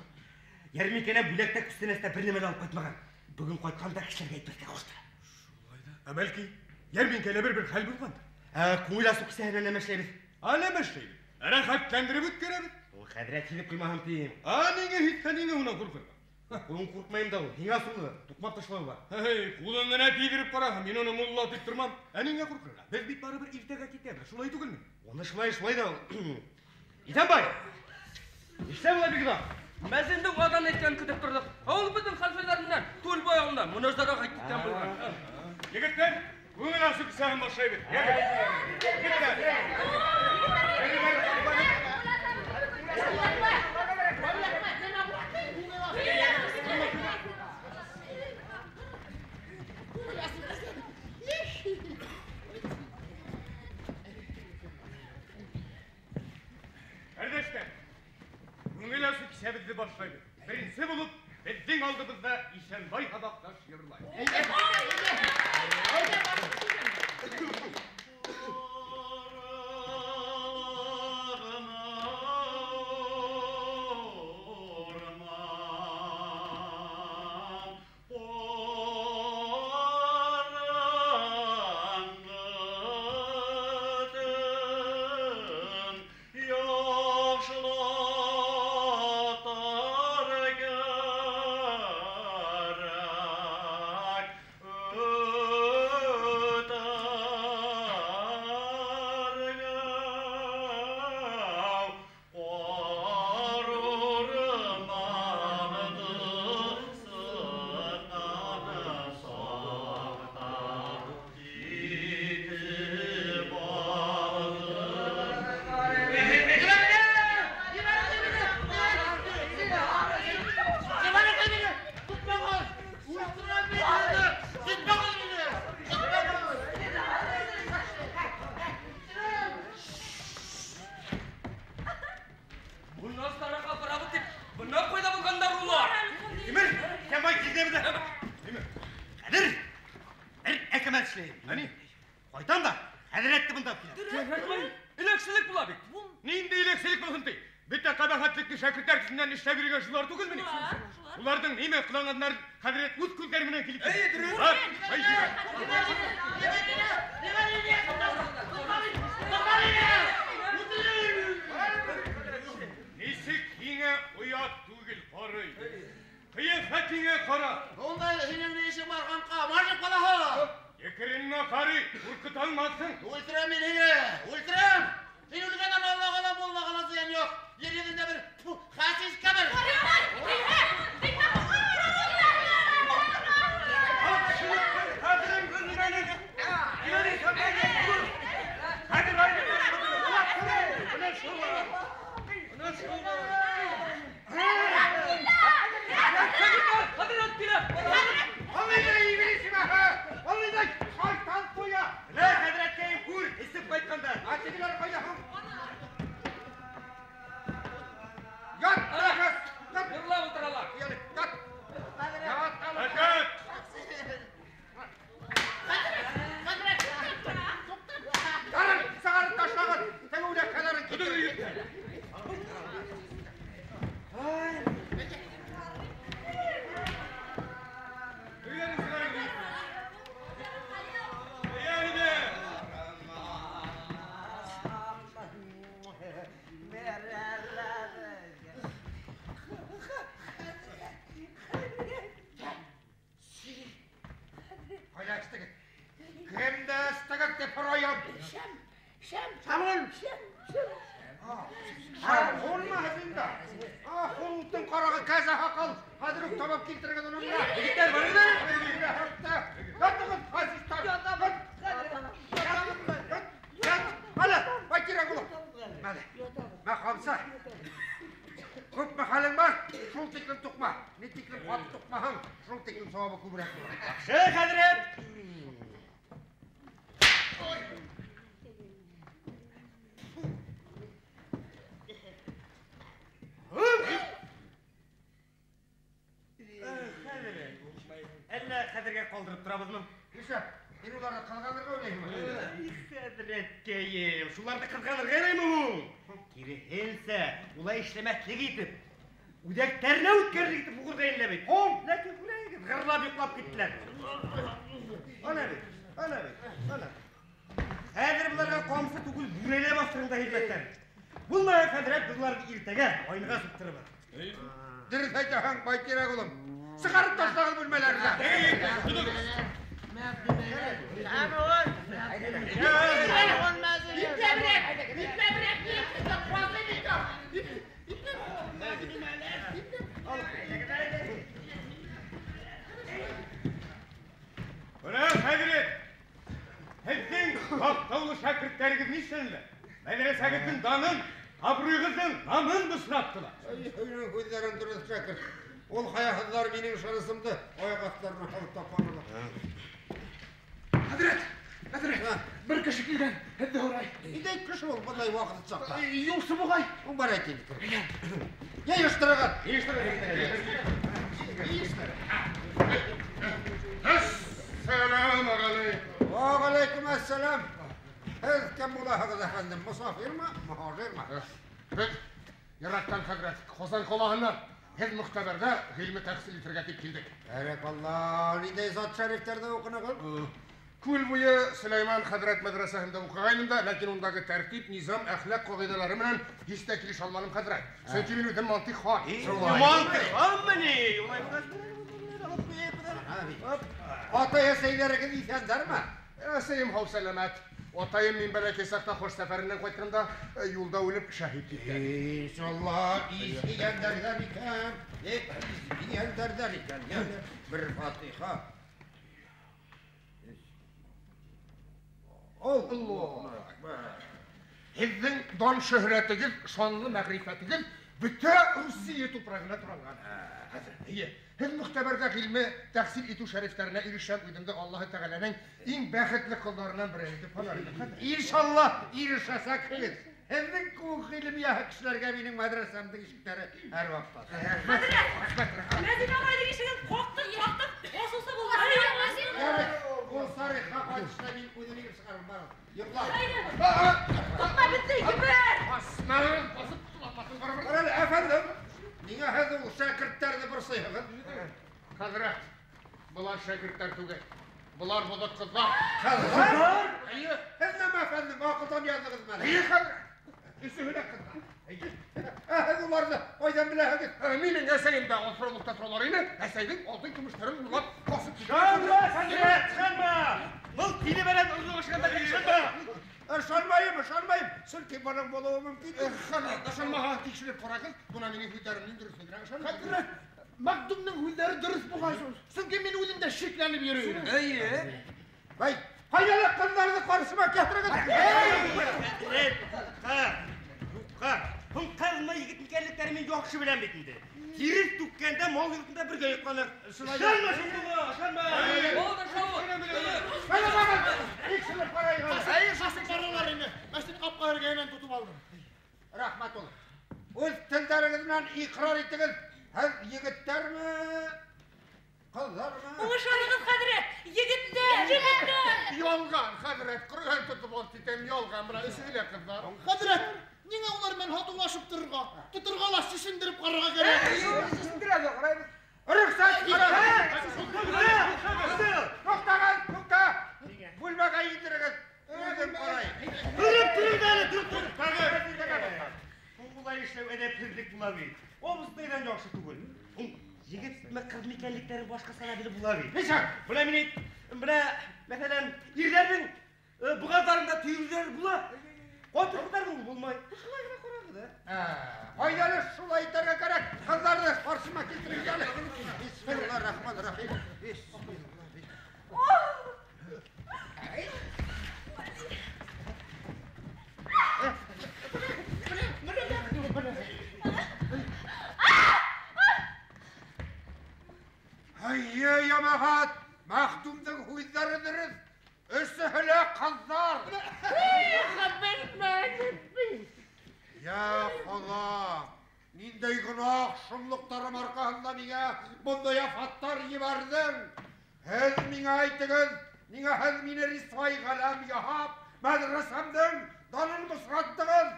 Йәрминкәнән бүләк тә күстәнәс тә бер нәмә лә алып ҡайтмаған. Бөгөн ҡайтҡанда кешеләргә әйтмәҫкә ҡушты. Шулай ҙа. Ә бәлки йәрминкәлә бер-бер хәл булғандыр. Ә күңел асыу кисәһенә нәмә эшләйбеҙ? Ә нәмә эшләйбеҙ? Рәхәтләндереп үткәрәбеҙ. Ул хәҙрәт һиҙеп ҡуймаһын тием. Ә ниңә һиҙһә, ниңә унан ҡурҡырға? Ҡулың ҡурҡмайым да ул, һиңә асыулы, туҡмап ташлауы бар. Эй, ҡулың генә тейҙереп ҡараһын, мин уны мулла тип тормам. Ә ниңә ҡурҡырға? Беҙ бит барыбер иртәгә китәбеҙ, шулай түгелме? Уны шулай, шулай да ул. Иҙәнбай! Нишләп улай бик оҙаҡ? Мәзиндең аҙан әйткәнен көтөп торҙоҡ. Ә ул беҙҙең хәлфәләр менән Түлбай ауылына мөнәжәраға киткән булған. Егеттәр, күңел асыу кисәһен башлайбыҙ. Егеттәр! Ҡәрҙәштәр, күңел асыу кисәбеҙҙе башлайбыҙ. Беренсе булып, беҙҙең алдыбыҙҙа Ишәнбай һабаҡташ йырлай. Эшләп йөрөгән шулар түгелме ни? Уларҙың нимә ҡыланғандарын хәҙрәт үҙ күҙҙәре менән килеп күрҙе. Нисек һиңә оят түгел, ҡарый? Ҡиәфәтеңә ҡара. Унда һинең ни эшең бар, ҡамҡа? Мажик балаһы. Екеренмә, ҡарый, ҡурҡыта алмаҫһың. Үлтерәм мин һине, үлтерәм. Һин үлгәндән Аллаға ла, муллаға ла зыян юҡ. Ер йөҙөндә бер хәсис ҡәбер. Ҡалдырып торабыҙмы? Нишләп? Һин уларҙы ҡыҙғанырға уйлайһыңмы? Хәҙрәткәйем, шуларҙы ҡыҙғанырға яраймы һуң? Киреһенсә, улай эшләмәҫлек итеп, үҙәктәренә үткәрерлек итеп уҡырға инелә бит. Һуң, ләкин күрәһегеҙ, ғырлап йоҡлап киттеләр. Ана бит, ана бит, ана. Хәҙер быларға ҡамсы түгел, бүрәнә баҫтырында һирмәҫтәр. Булмай хәҙрәт, быларҙы иртәгә айныға суҡтырырбыҙ. Дөрөҫ әйтәһең, Байтирәк улым. Сығарып ташлағыҙ бүлмәләренә. Бына, хәҙрәт, һеҙҙең маҡтаулы шәкерттәрегеҙ нишләнеләр? Мәҙрәсәгеҙҙең данын, абруйығыҙҙың намын бысраттылар. Һинең һүҙҙәрең дөрөҫ, шәкерт. Ул хаяһыҙҙар минең ышанысымды аяҡ аҫтарына һалып тапҡанылар. Хәҙрәт, хәҙрәт, бер кеше килгән, һеҙҙе һорай. Ниндәй кеше ул бындай ваҡыт саҡта? Юлсы буғай. Ул бар әйтәйем. Йыйыштырығыҙ. Әссәләмү ғәләйкүм. Ва ғәләйкүм әссәләм. Һеҙ кем булаһығыҙ, әфәндем? Мосафирмы, муһажирмы? Беҙ йыраҡтан, хәҙрәт, Ҡазан ҡалаһынан. Һеҙ мөхтәбәрҙә ғилме тәхсил итергә тип килдек. Бәрәкалла, ниндәй зат шәрифтәрҙә уҡынығыҙ? Күл буйы Сөләйман хәҙрәт мәҙрәсәһендә уҡығайным да, ләкин ундағы тәртип, низам, әхлаҡ ҡағиҙәләре менән һис тә килешә алманым, хәҙрәт. Сөнки мин үҙем мантыйҡ хан. Мантыйҡ ханмы ни? Атай-әсәйҙәрегеҙ иҫәндәрме? Әсәйем һау сәләмәт. Атайым мин бәләкәй саҡта хуш сәфәреннән ҡайтҡанда юлда үлеп шәһит киткән. Иншалла, изгегәндәрҙән икән, изгегәндәрҙән икән. Йәнә бер фатиха. Аллаһу акбар. Һеҙҙең дан шөһрәтегеҙ, шанлы мәғрифәтегеҙ бөтә Русия тупрағына таралған. Хәҙрәт, эйе, һеҙ мөхтәбәрҙә ғилме тәхсил итеү шәрифтәренә ирешһәм, үҙемде Аллаһы Тәғәләнең иң бәхетле ҡолдарынан береһе итеп һанар инем. Иншалла, ирешәсәкһегеҙ. Һеҙҙең кеүек ғилем эйәһе кешеләргә минең мәҙрәсәмдең ишектәре һәр ваҡытта. Хәҙрәт, Мәҙинә ағайҙың ишеген ҡаҡтыҡ, ҡаҡтыҡ, асыусы булды. Ул тарихҡа ҡайтышта мин үҙем инеп сығарым, барығыҙ. Йоҡла. Туҡта, беҙҙе ебәр! Басмағыҙ, басып ҡотолалмаҫһың барыбер. Ҡара әле, әфәндем, ниңә һеҙ ул шәкерттәрҙе борсойһоғоҙ? Хәҙрәт, былар шәкерттәр түгел. Былар боҙоҡ ҡыҙҙар. Ҡыҙҙар? Эйе. Һеҙ нәмә, әфәндем, аҡылдан яҙҙығыҙмы әле? Эйе, хәҙрәт. Өсөһө лә ҡыҙҙар. Эйе. Ә һеҙ уларҙы ҡайҙан беләһегеҙ? Минең әсәйем дә асраулыҡта торалар ине. Әсәйҙең алтын көмөштәрен урлап ҡасып киткән. Ышанма, хәҙрәт, ышанма! Был тиле менән орлоҡ эшләгәндәргә ышанма! Ышанмайым, ышанмайым. Сөнки бының булыуы мөмкин. Хәҙрәт, ышанмаһа тикшереп ҡарағыҙ. Бына минең һүҙҙәремдең дөрөҫлөгөнә ышанығыҙ. Хәҙрәт, Мәхдүмдең һүҙҙәре дөрөҫ буғай. Сөнки мин үҙем дә шикләнеп йөрөйөм. Эйе. Бай, ҡайҙа ҡыҙҙарҙы ҡаршыма килтерегеҙ? Хәҙрәт, юҡҡа, юҡҡа. Һуң ҡыҙмы егет икәнлектәрен мин яҡшы беләм бит инде. Тирес түккәндә мал йортонда бергә йоҡланыҡ. Ышанма шундуға, ышанма. Булды, шау. Ҡайҙа барығыҙ? Тикшереп ҡарайығыҙ. Әйе, шашып баралар ине. Мәсет ҡапҡа эргәһенән тотоп алдым. Рәхмәт улым. Үҙ телдәрегеҙ менән иҡрар итегеҙ. Һеҙ егеттәрме, ҡыҙҙармы? Уңышарығыҙ, хәҙрәт, егеттәр, егеттәр. Ялған, хәҙрәт, Ҡөрьән тотоп алып китәм, ялған, бына өсөһө лә ҡыҙҙар. Хәҙрәт, ниңә улар менән һатыулашып торорға? Тоторға ла сисендереп ҡарарға кәрәк. Сисендерә ҡарайбыҙ. Рөхсәт, туҡтағыҙ, туҡта. Бүлмәгә индерегеҙ. Үҙем ҡарайым. Тороп тороғоҙ әле, тороп тороғоҙ. Улай эшләү әҙәпһеҙлек була бит. Абыстайҙан яҡшы түгел. Ул егетме, ҡыҙмы икәнлектәрен башҡаса ла белеп була бит. Нисек? Бына мин әйт, бына, мәҫәлән, ирҙәрҙең боғаҙҙарында төйөрҙәр була. Ҡатын-ҡыҙҙарҙың булмай. Шулай ғына ҡарағыҙ, ә? Ҡайҙа әле шулай итергә кәрәк? Ҡыҙҙарҙы ҡаршыма килтерегеҙ әле. Бисмиллаһир-рахманир-рахим. Бисмиллаһ. Әйе, йәмәғәт, Мәхдүмдең һүҙҙәре дөрөҫ. Өсөһө лә ҡыҙҙар. Йә Хоҙа, ниндәй гонаһ шомлоҡтарым арҡаһында миңә бындай афаттар ебәрҙең? Һеҙ миңә әйтегеҙ, ниңә һеҙ мине рисвай ғәләм яһап, мәҙрәсәмдең данын бысраттығыҙ?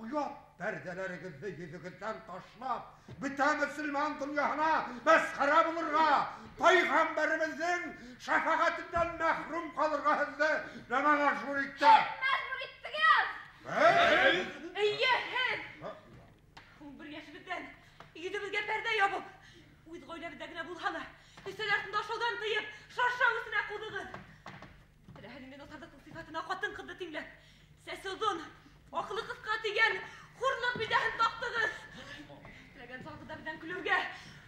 Оят пәрҙәләрегеҙҙе йөҙөгөҙҙән ташлап, бөтә мөсөлман донъяһына мәсхәрә булырға, пәйғәмбәребеҙҙең шәфәғәтенән мәхрүм ҡалырға һеҙҙе нәмә мәжбүр итте? Һеҙ мәжбүр иттегеҙ! Беҙ? Эйе, һеҙ! 11 йәшебеҙҙән йөҙөбөҙгә пәрҙә ябып, үҙ ғаиләбеҙҙә генә булһа ла, өҫтәл артында ашауҙан тыйып, шаршау эсенә ҡыуҙығыҙ. Теләһә ниндәй насарлыҡтың сифатына ҡатын-ҡыҙҙы тиңләп, сәсе оҙон, аҡылы ҡыҫҡа тигән хурлыҡ билдәһен таҡтығыҙ. Теләгән сағыбыҙҙа беҙҙән көлөргә,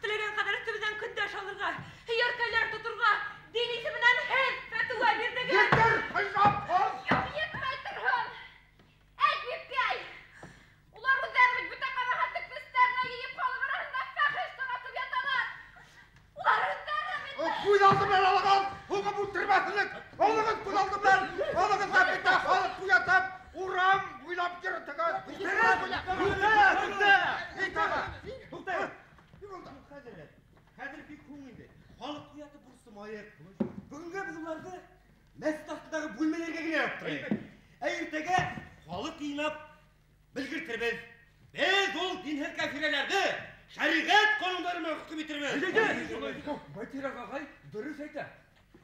теләгән ҡәҙәр өҫтөбөҙҙән көндәш алырға, һөйәркәләр тоторға, дин исеменән һеҙ фәтүә бирҙегеҙ. Етер, хижап ҡыҙ! Юҡ, етмәй торһон! Әй, бибкәй! Улар үҙҙәре бит бөтә ҡәбәхәтлекте өҫтәренә йыйып халыҡ араһында фәхеш таратып яталар. Улар үҙҙәре бит! Күҙ алды менән алығыҙ, һуғып үлтермәҫлек! Алығыҙ күҙ алды менән, алығыҙ ҙа бөтә халыҡ уятып, урам буйлап йөрөтөгөҙ. Туҡта! Туҡта! Хәҙрәт, хәҙер бик һуң инде. Халыҡ уятып борсомайыҡ. Бөгөнгә беҙ уларҙы мәсет аҫтындағы бүлмәләргә генә яптырайыҡ. Ә иртәгә халыҡ йыйнап белгертербеҙ. Беҙ ул динһеҙ кафирәләрҙе шәриғәт ҡанундары менән хөкөм итербеҙ. Байтирәк ағай дөрөҫ әйтә.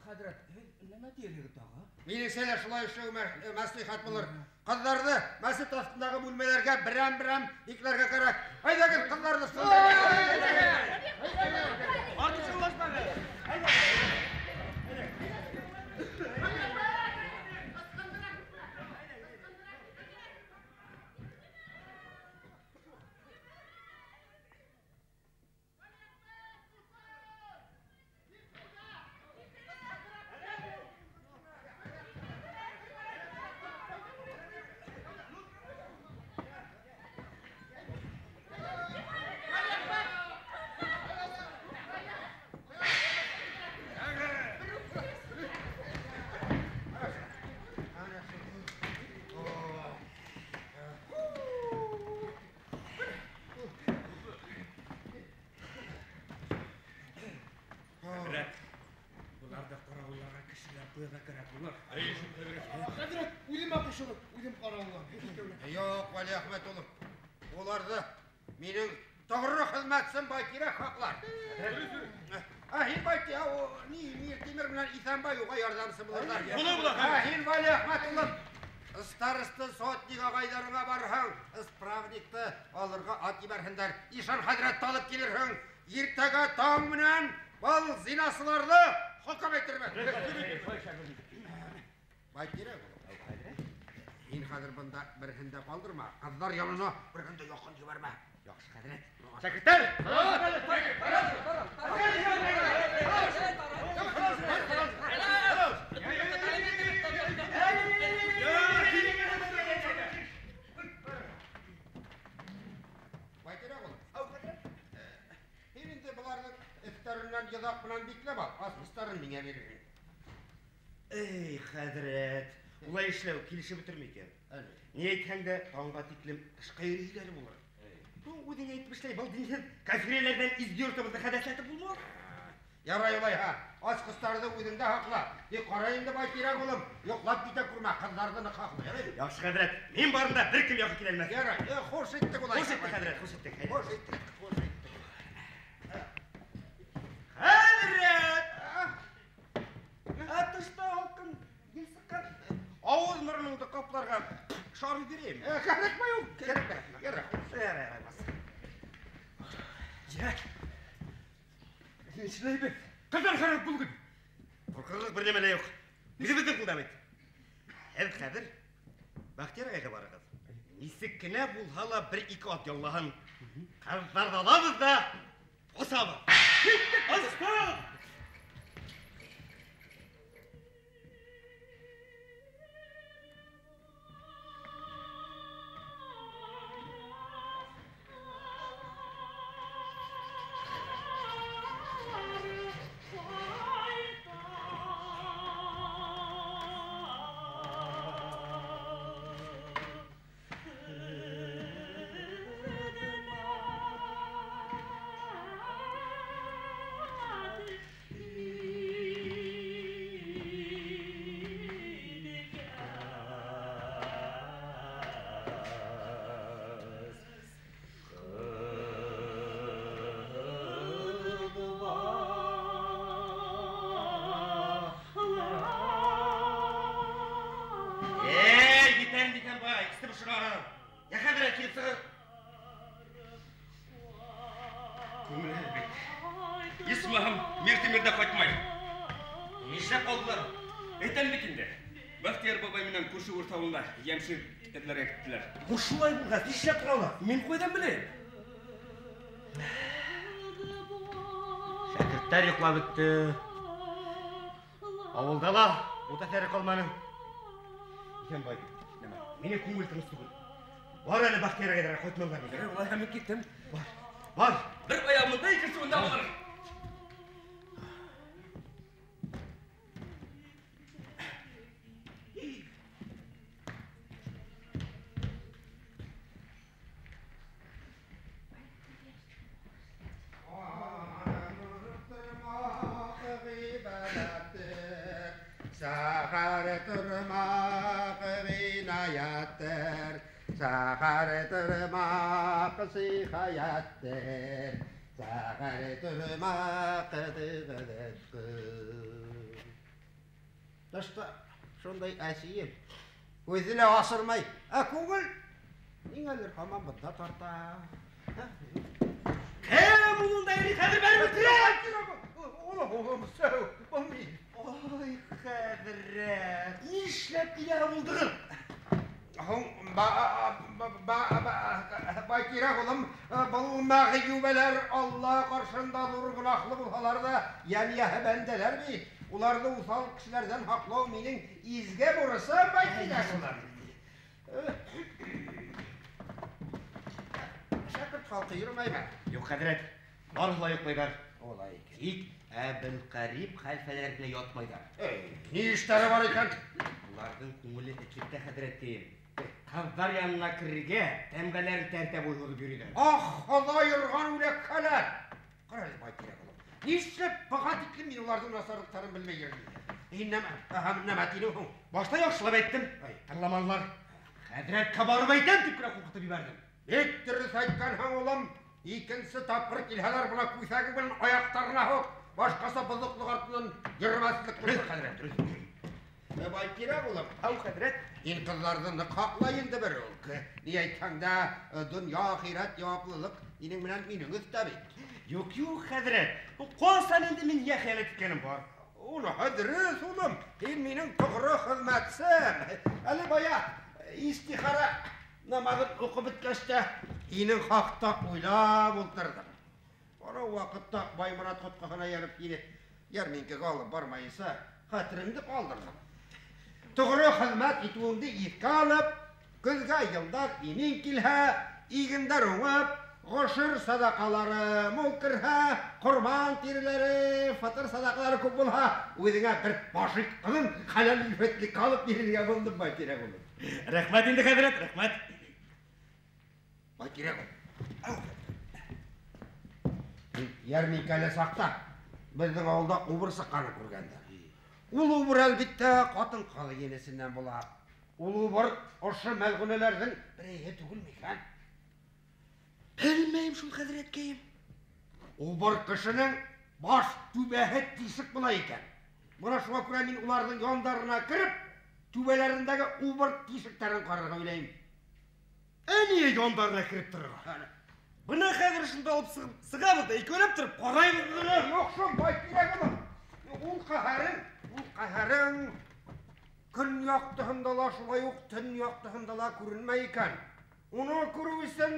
Хәҙрәт, һеҙ нимә тиерһегеҙ тағы? Минеңсә лә шулай эшләү мәслихәт булыр. Ҡыҙҙарҙы мәсет аҫтындағы бүлмәләргә берәм-берәм бикләргә кәрәк. Әйҙәгеҙ, ҡыҙҙарҙы шунда. Артыҡ шаулашмағыҙ. Хәҙрәт, үҙемә ҡушылып, үҙем ҡарауыллам. Юҡ, Вәли Әхмәт улым, уларҙы минең тоғро хеҙмәтсем Байтирәк һаҡлар. Ә һин Байтирәк, ни, Миртимер менән Иҫәнбай уға ярҙамсы булырҙар. Була, Ә һин, Вәли Әхмәт улым, староста сотник ағайҙарыңа барһаң, исправникты алырға ат ебәрһендәр. Ишан хәҙрәтте алып килерһең. Иртәгә таң менән был зинасыларҙы хөкөм итербеҙ. Байтирәк улым, һин хәҙер бында береһен дә ҡалдырма, ҡыҙҙар янына береһен дә яҡын ебәрмә. Яҡшы, хәҙрәт. Шәкерттәр! Байтирәк улым, һин инде быларҙың өҫтәренән йоҙаҡ менән бикләп ал, асҡыстарын миңә бирерһең. Эй, хәҙрәт, улай эшләү килешеп бөтөрмө икән? Ни әйтһәң дә, таңға тиклем тышҡа йөрөйҙәр булыр. Үҙең әйтеп эшләй, был динһеҙ кафирәләрҙән изге йортобоҙҙо хәҙәсләтеп булмаҫ. Ярай улайһа, асҡыстарҙы үҙеңдә һаҡла. Тик ҡара инде, Байтирәк улым, йоҡлап китә күрмә, ҡыҙҙарҙы ныҡ һаҡла. Ярай? Яҡшы, хәҙрәт, мин барында бер кем яҡын килә алмаҫ. Ярай, хуш иттек улайһа. Хуш иттек, хәҙрәт, хуш иттек. Хуш иттек, хуш иттек. Хәҙрәт! Ә тышта һалҡын ел сыҡҡан. Ауыҙ мороноңдо ҡапларға шар бирәйем. Кәрәкмәй ул, кәрәкмәй. Ярай. Ярай, ярай. Йә. Нишләйбеҙ? Ҡыҙҙар харап булған. Ҡурҡырлыҡ бер нәмә лә юҡ. Үҙебеҙҙең ҡулда бит. Һеҙ хәҙер Бахтияр ағайға барығыҙ. Нисек кенә булһа ла бер-ике ат яллаһын. Ҡыҙҙарҙы алабыҙ ҙа ҡосабыҙ. Киттек! Асҡан! Күңелһеҙ бит. Исмаһам, Миртимер ҙә ҡайтмай. Нишләп ҡалдылар? Әйтәм бит инде. Бәхтияр бабай менән күрше Урта ауылына йәмшек эҙләргә киттеләр. Шулай булғас, нишләп торалар? Мин ҡайҙан беләйем? Шәкерттәр йоҡлап бөттө. Ауылда ла ут әҫәре ҡалманы. Иҫәнбай, нәмә, минең күңел тыныс түгел. Бар әле Бәхтияр ағайҙарға ҡайтмандар микән? Улайһа мин киттем. Бар, бар. Бер аяғым бында, икенсе унда булыр. Сәхәр тормақ винаяттыр, сәхәр тормақ сихаяттыр, сәхәр тормақ дығыдыққыр. Тышта шундай әсиел, үҙе лә асырмай, ә күңел ниңәлер һаман бында тарта. Кем унда йөрөй хәҙер бәребеҙ килә? Улым, сәү, был мин. Ой, хәҙрәт, нишләп килә булдығыҙ? Һуң, Байтирәк улым, был мәғйүбәләр Алла ҡаршында ҙур гонаһлы булһалар ҙа, йәмйәһе бәндәләр бит. Уларҙы уҫал кешеләрҙән һаҡлау минең изге бурысым, Байтирәк улым. Шәкерт халҡы йөрөмәйме? Юҡ, хәҙрәт, барыһы ла йоҡлайҙар. Улай икән. Тик Әбелҡәрип хәлфәләр генә ятмайҙар. Эй, ни эштәре бар икән? Уларҙың күңеле этлектә, хәҙрәтем. Ҡыҙҙар янына керергә тәмғәләрен тәртә буйы һуҙып йөрөйҙәр. Ах, Хоҙай ырған үләкһәләр! Ҡара әле, Байтирәк улым. Нишләп быға тиклем мин уларҙың насарлыҡтарын белмәй йөрөйөм? Һин нәмә тинең һуң? Башта яҡшылап әйттем. Ай. Тыңламанылар. Хәҙрәткә барып әйтәм тип кенә ҡурҡытып ебәрҙем. Бик дөрөҫ әйткәнһең, улым. Икенсе тапҡыр килһәләр, бына күҫәге менән аяҡтарына һуҡ. Башҡаса боҙоҡлоҡ артынан йөрөмәҫлек булыр, хәҙрәт. Байтирәк улым. Ау, хәҙрәт. Һин ҡыҙҙарҙы ныҡ һаҡла инде бер ул. Ни әйтһәң дә, донъя, ахирәт яуаплылыҡ һинең менән минең өҫтә бит. Юҡ, юҡ, хәҙрәт. Ҡасан инде мин йә хыянат иткәнем бар? Уныһы дөрөҫ, улым. Һин минең тоғро хеҙмәтсем. Әле бая истихара намаҙын уҡып бөткәс тә һинең хаҡта уйлап ултырҙым. Бара ваҡытта Байморат ҡотҡаһына йәреп һине йәрминкәгә алып бармайынса хәтереңде ҡалдырҙым. Тоғро хеҙмәт итеүеңде иҫкә алып, көҙгә йылдар имен килһә, игендәр уңып, ғошор саҙаҡалары мул керһә, ҡорбан тиреләре, фытыр саҙаҡалары күп булһа, үҙеңә бер башиҡ ҡыҙын хәләл иффәтлеккә алып бирергә булдым, Байтирәк улым. Рәхмәт инде, хәҙрәт, рәхмәт. Байтирәк улым. Йәрминкәле саҡта беҙҙең ауылда убыр сыҡҡанын күргәндәр. Ул убыр әлбиттә ҡатын-ҡыҙ енесенән була. Ул убыр ошо мәлғүнәләрҙең береһе түгел микән? Белмәйем шул, хәҙрәткәйем. Убыр кешенең баш түбәһе тишек була икән. Бына шуға күрә мин уларҙың яндарына кереп, түбәләрендәге убыр тишектәрен ҡарарға уйлайым. Ә ниңә яндарына кереп торорға? Бына хәҙер шунда алып сығабыҙ ҙа икәүләп тороп ҡарайбыҙ быны. Юҡ шул, Байтирәк улым. Ул ҡәһәрең, ул ҡәһәрең көн яҡтыһында ла, шулай уҡ төн яҡтыһында ла күренмәй икән. Уны күреү өсөн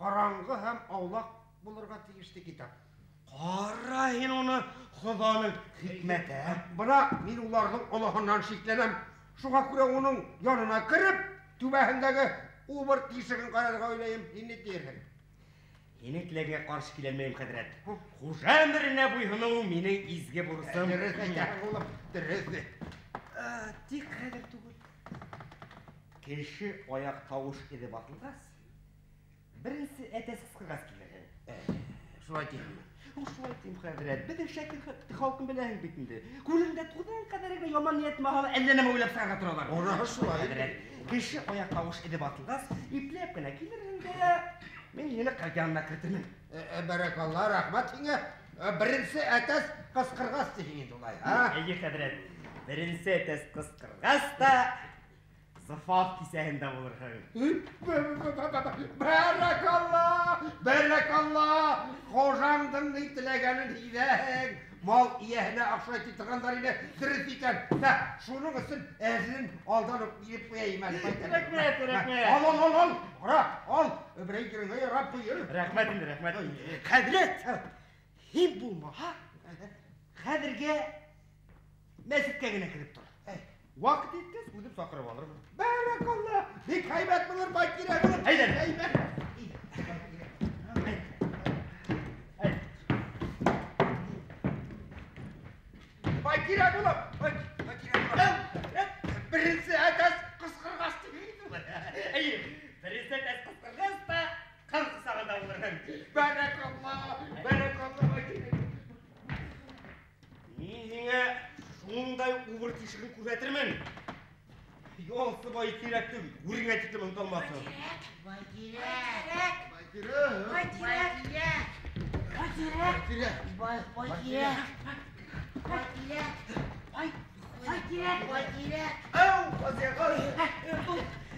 ҡараңғы һәм аулаҡ булырға тейеште китап. Ҡара һин уны, Хоҙаның хикмәте. Бына мин уларҙың олоһонан шикләнәм. Шуға күрә уның янына кереп, түбәһендәге убыр тишеген ҡарарға уйлайым. Һин ни тиерһең? Һинең теләгеңә ҡаршы килә алмайым, хәҙрәт. Хужа әмеренә буйһоноу минең изге бурысым. Дөрөҫ әйтәһең, улым, дөрөҫ. Тик хәҙер түгел. Кеше аяҡ тауыш эҙе баҫылғас, беренсе әтәс ҡысҡырғас килерһең. Шулай тиһеңме? Шулай тим, хәҙрәт. Беҙҙең шәкерт халҡын беләһең бит инде. Күңелендә туҙан ҡәҙәр генә яман ниәт маһалы әллә нәмә уйлап сығарға торалар. Уныһы шулай. Хәҙрәт, кеше аяҡ тауыш эҙе баҫылғас, ипләп кенә килерһең дә, мин һине ҡыҙ янына кертермен. Бәрәкалла, рәхмәт һиңә. Беренсе әтәс ҡысҡырғас тиһең инде улай, һа? Эйе, хәҙрәт. Беренсе әтәс ҡысҡырғас та зифаф кисәһендә булырһың. Бәрәкалла, бәрәкалла, Ҡарттың ни теләгәнен һиҙәһең. Мал эйәһенә оҡшай ти торғандар ине, дөрөҫ икән. Мә, шуның өсөн әҙерен алдан уҡ биреп ҡуяйым әле. Рәхмәт, рәхмәт. Ал, ал, ал, ал. Ҡара, ал. Берәй ереңә ярап ҡуйыр. Рәхмәт инде, рәхмәт. Хәҙрәт, һин булмаһа, хәҙергә мәсеткә генә кереп тор. Ваҡыт еткәс, үҙем саҡырып алырмын. Бәрәкалла, бик һәйбәт булыр, бай кирәк булыр. Әйҙә. Һәйбәт. Бай кирәк булыр, бай кирәк булыр. Беренсе әтәс ҡысҡырғас тигәйне. Эйе, беренсе әтәс ҡысҡырғас та ҡыҙ ҡосағында булырһың. Бәрәкалла, бәрәкалла, бай кирәк. Мин һиңә шундай убыр тишеген күрһәтермен. Ялсы бай кирәкте үреңә тиклем оноталмаҫһың. Бай кирәк. Бай кирәк. Бай кирәк. Бай кирәк. Бай кирәк. Бай кирәк. Бай бай кирәк. Бай кирәк. Ау, Азия,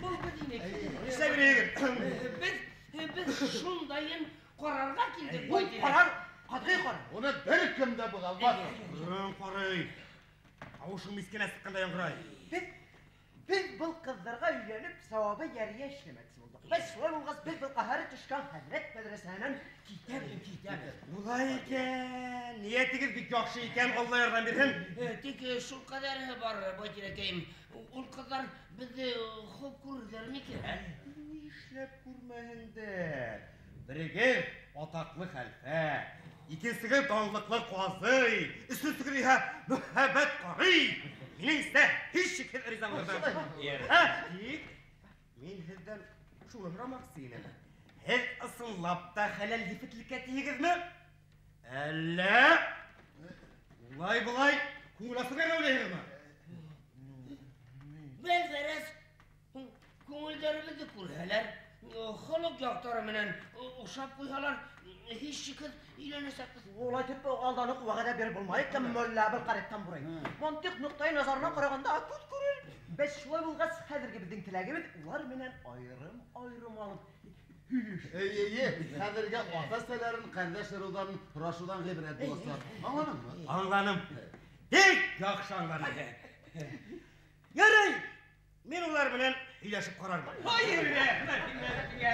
Был беҙ инек. Нишләп йөрөйһөгөҙ? Беҙ шундайын ҡарарға килдек, бай кирәк. Ҡарар, ҡәтғи ҡарар. Уны бер кем дә боҙа алмаҫ. Ҡарай. Тауышың мискенә сыҡҡандай яңғырай. Беҙ был ҡыҙҙарға өйләнеп сауабы йәрийә эшләмәксе булдыҡ. Беҙ шулай булғас, беҙ был ҡәһәре төшкән хәҙрәт мәҙрәсәһенән китәбеҙ, китәбеҙ. Улай икән, ниәтегеҙ бик яҡшы икән, Алла ярҙам бирһен. Тик шул ҡәҙәреһе бар, Байтирәкәйем. Ул ҡыҙҙар беҙҙе хуп күрерҙәр микән? Нишләп күрмәһендәр? Берегеҙ атаҡлы хәлфә, икенсегеҙ данлыҡлы ҡазый, өсөнсөгөҙ иһә мөһабәт ҡарый. Минең исә һис шикһеҙ риза булырҙар. Тик мин һеҙҙән шуны һорамаҡсы инем. Һеҙ ысынлап та хәләл ефетлеккә тиһегеҙме? Әллә улай-былай күңел асырға ғына уйлайһығыҙмы? Бел ғәрәз, күңелдәребеҙҙе күрһәләр, холоҡ яҡтары менән оҡшап ҡуйһалар, һис шикһеҙ өйләнәсәкбеҙ. Улай тип алдан уҡ вәғәҙә биреп булмай икән, мулла был ҡараттан бурай. Мантыҡ ноҡтай назарынан ҡарағанда күҙ күрер. Беҙ шулай булғас, хәҙерге беҙҙең теләгебеҙ улар менән айырым-айырым алып һөйләшеү. Эйе, хәҙергә ата-әсәләрен, ҡәрҙәш ырыуҙарын һорашыуҙан ғибрәт буласаҡ. Аңланыңмы? Аңланым. Бик яҡшы аңланым. Ярай, мин улар менән һөйләшеп ҡарармын. Хайыр, рәхмәт һиңә.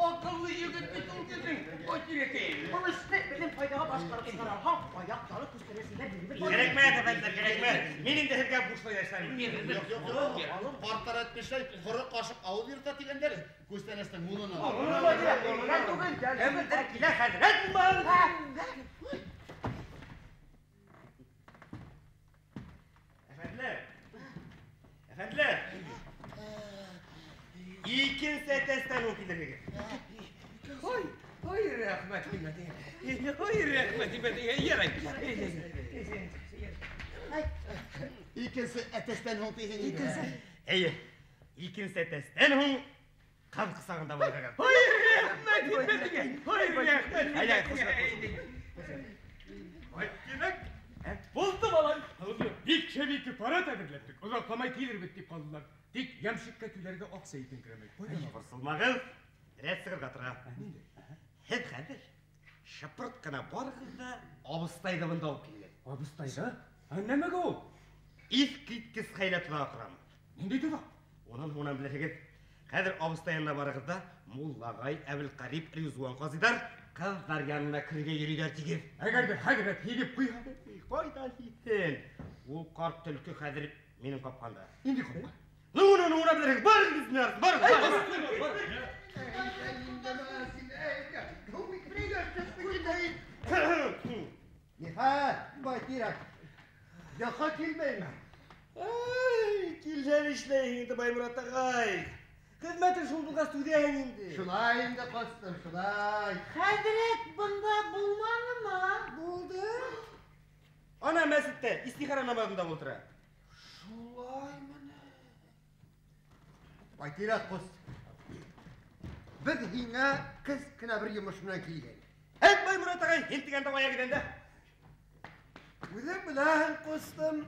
Аҡыллы егет бит ул беҙҙең, Байтирәкәйем. Был эште беҙҙең файҙаға башҡарып сығара алһаң, аяҡ ялы күстәнәсендә биреп Кәрәкмәҫ, әфәнделәр, кәрәкмәҫ. Мин инде һеҙгә бушлай эшләйем. Юҡ, юҡ, юҡ. Ҡарттар әйтмешләй, ҡоро ҡашыҡ ауыҙ йырта тигәндәр, күстәнәстең мулын ала. Кемдер килә, хәҙрәт булмаһын. Әфәнделәр, әфәнделәр. Икенсе әтәстән ул килергә. Ой, ой, рәхмәт һиңә. Ой, рәхмәт һиңә. Ярай. Икенсе әтәстән һуң тиһең инде. Икенсе. Эйе, икенсе әтәстән һуң ҡыҙ ҡосағында булырға. Ой, рәхмәт һиңә. Ой, рәхмәт. Әйҙә, ҡушыла, Бай кирәк. Булды, балам. Бик шәп ике парад әҙерләттек. Оҙаҡламай килербеҙ тип ҡалдылар. Тик йәмшеккә түләргә аҡса етеңкерәмәй. Борсолмағыҙ, рәт сығырға тора. Һеҙ хәҙер шыпырт ҡына барығыҙ ҙа абыстайҙы бында алып килегеҙ. Абыстайҙы? Ә нәмәгә ул? Иҫ киткес хәйлә тоҙағы ҡорам. Ниндәй тоҙаҡ? Унан һуңынан белерһегеҙ. Хәҙер абыстай янына барығыҙ ҙа Муллағай, Әбелҡәрип, Ризуан ҡазыйҙар ҡыҙҙар янына керергә йөрөйҙәр тигеҙ. Әгәр ҙә хәҙрәт һиҙеп ҡуйһа? Ҡайҙан һиҙһен? Ул ҡарт төлкө хәҙер минең ҡапҡанда. Ниндәй ҡапҡан? Ну, уны, уны белерһегеҙ. Барығыҙ, барығыҙ, барығыҙ. Ниһайәт, бай кирәк. Йоҡо килмәйме? Ай, килһәң эшләйһең инде, Байморат ағай. Хеҙмәтең шул булғас түҙәһең инде. Шулай инде, ҡустым, шулай. Хәҙрәт бында булманымы? Булды. Ана мәсеттә истихара намаҙында ултыра. Шулаймы ни? Байтирәк ҡус. Беҙ һиңә кескенә бер йомош менән килгән. Әйт, Байморат ағай, һин тигәндә аяҡ иҙәндә. Үҙең беләһең, ҡустым.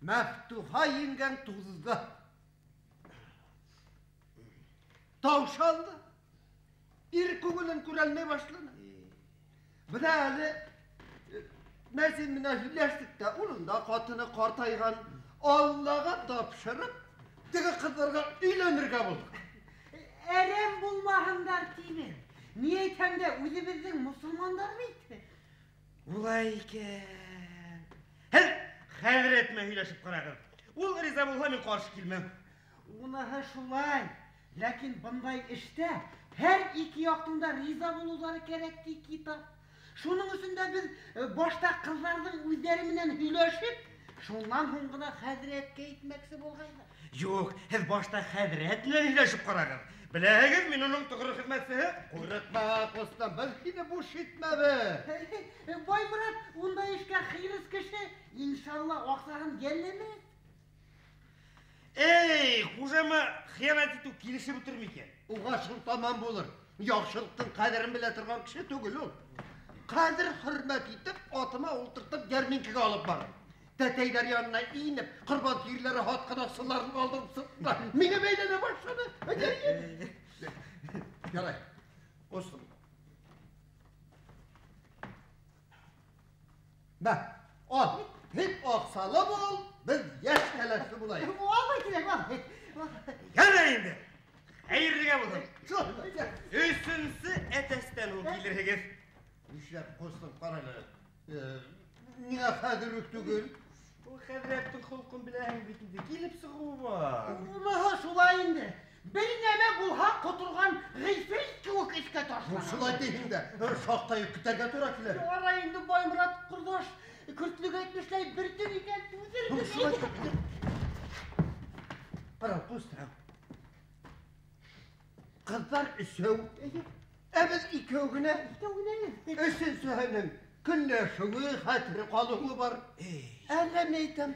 Мәфтуха еңгәң туҙҙы. Таушалды. Ир күңелен күрәлмәй башланы. Бына әле Мәзин менән һөйләштек тә, уның да ҡатыны ҡартайған. Аллаға тапшырып, теге ҡыҙҙарға өйләнергә булдыҡ. Әрәм булмаһындар тимен. Ни әйтһәм дә үҙебеҙҙең мосолмандар бит. Улай икән. Һеҙ хәҙрәт менән һөйләшеп ҡарағыҙ. Ул риза булһа, мин ҡаршы килмәм. Уныһы шулай. Ләкин бындай эштә һәр ике яҡтың да риза булыуҙары кәрәк ти китап. Шуның өсөн дә беҙ башта ҡыҙҙарҙың үҙҙәре менән һөйләшеп, шунан һуң ғына хәҙрәткә әйтмәксе булғайныҡ. Юҡ, һеҙ башта хәҙрәт менән һөйләшеп ҡарағыҙ. Беләһегеҙ, мин уның тоғро хеҙмәтсеһе. Ҡурҡма, ҡустым, беҙ һине буш итмәбеҙ. Байморат, ундай эшкә хирыс кеше, иншалла, аҡсаһын йәлләмәҫ. Эй, хужама хыянат итеү килешеп бөтөрмө икән? Уға шул тамам булыр. Яҡшылыҡтың ҡәҙерен белә торған кеше түгел ул. Ҡәҙер хөрмәт итеп, атыма ултыртып, йәрминкәгә алып барыр. Тәтәйҙәр янына инеп, ҡорбан тиреләре һатҡан аҡсаларын алдырып сыҡты. Миңә бәйләнә башланы. Ярай, ҡустым. Мә, ал, һин аҡсалы бул, беҙ йәш кәләшле булайыҡ. Алма киләк, ал. Ярай инде, хәйерлегә булһын. Өсөнсө әтәстән һуң килерһегеҙ. Нишләп, ҡустым, ҡара әле. Ниңә хәҙер үк түгел? Ул хәҙрәттең холҡон беләһең бит инде, килеп сығыуы бар. Уныһы шулай инде. Бер нәмә булһа, ҡоторған ғифрит кеүек эшкә ташлана. Шулай тиһең дә, шаҡтай уҡ көтәргә тура килә. Ярай инде, Байморат ҡорҙаш, көртлөк әйтмешләй, бер төн икән түҙербеҙ. Ҡара, ҡустым. Ҡыҙҙар өсәү, ә беҙ икәү генә. Икәү генә. Өсөнсөһөнөң көнләшеүе, хәтере ҡалыуы бар. Әллә ни әйтәм,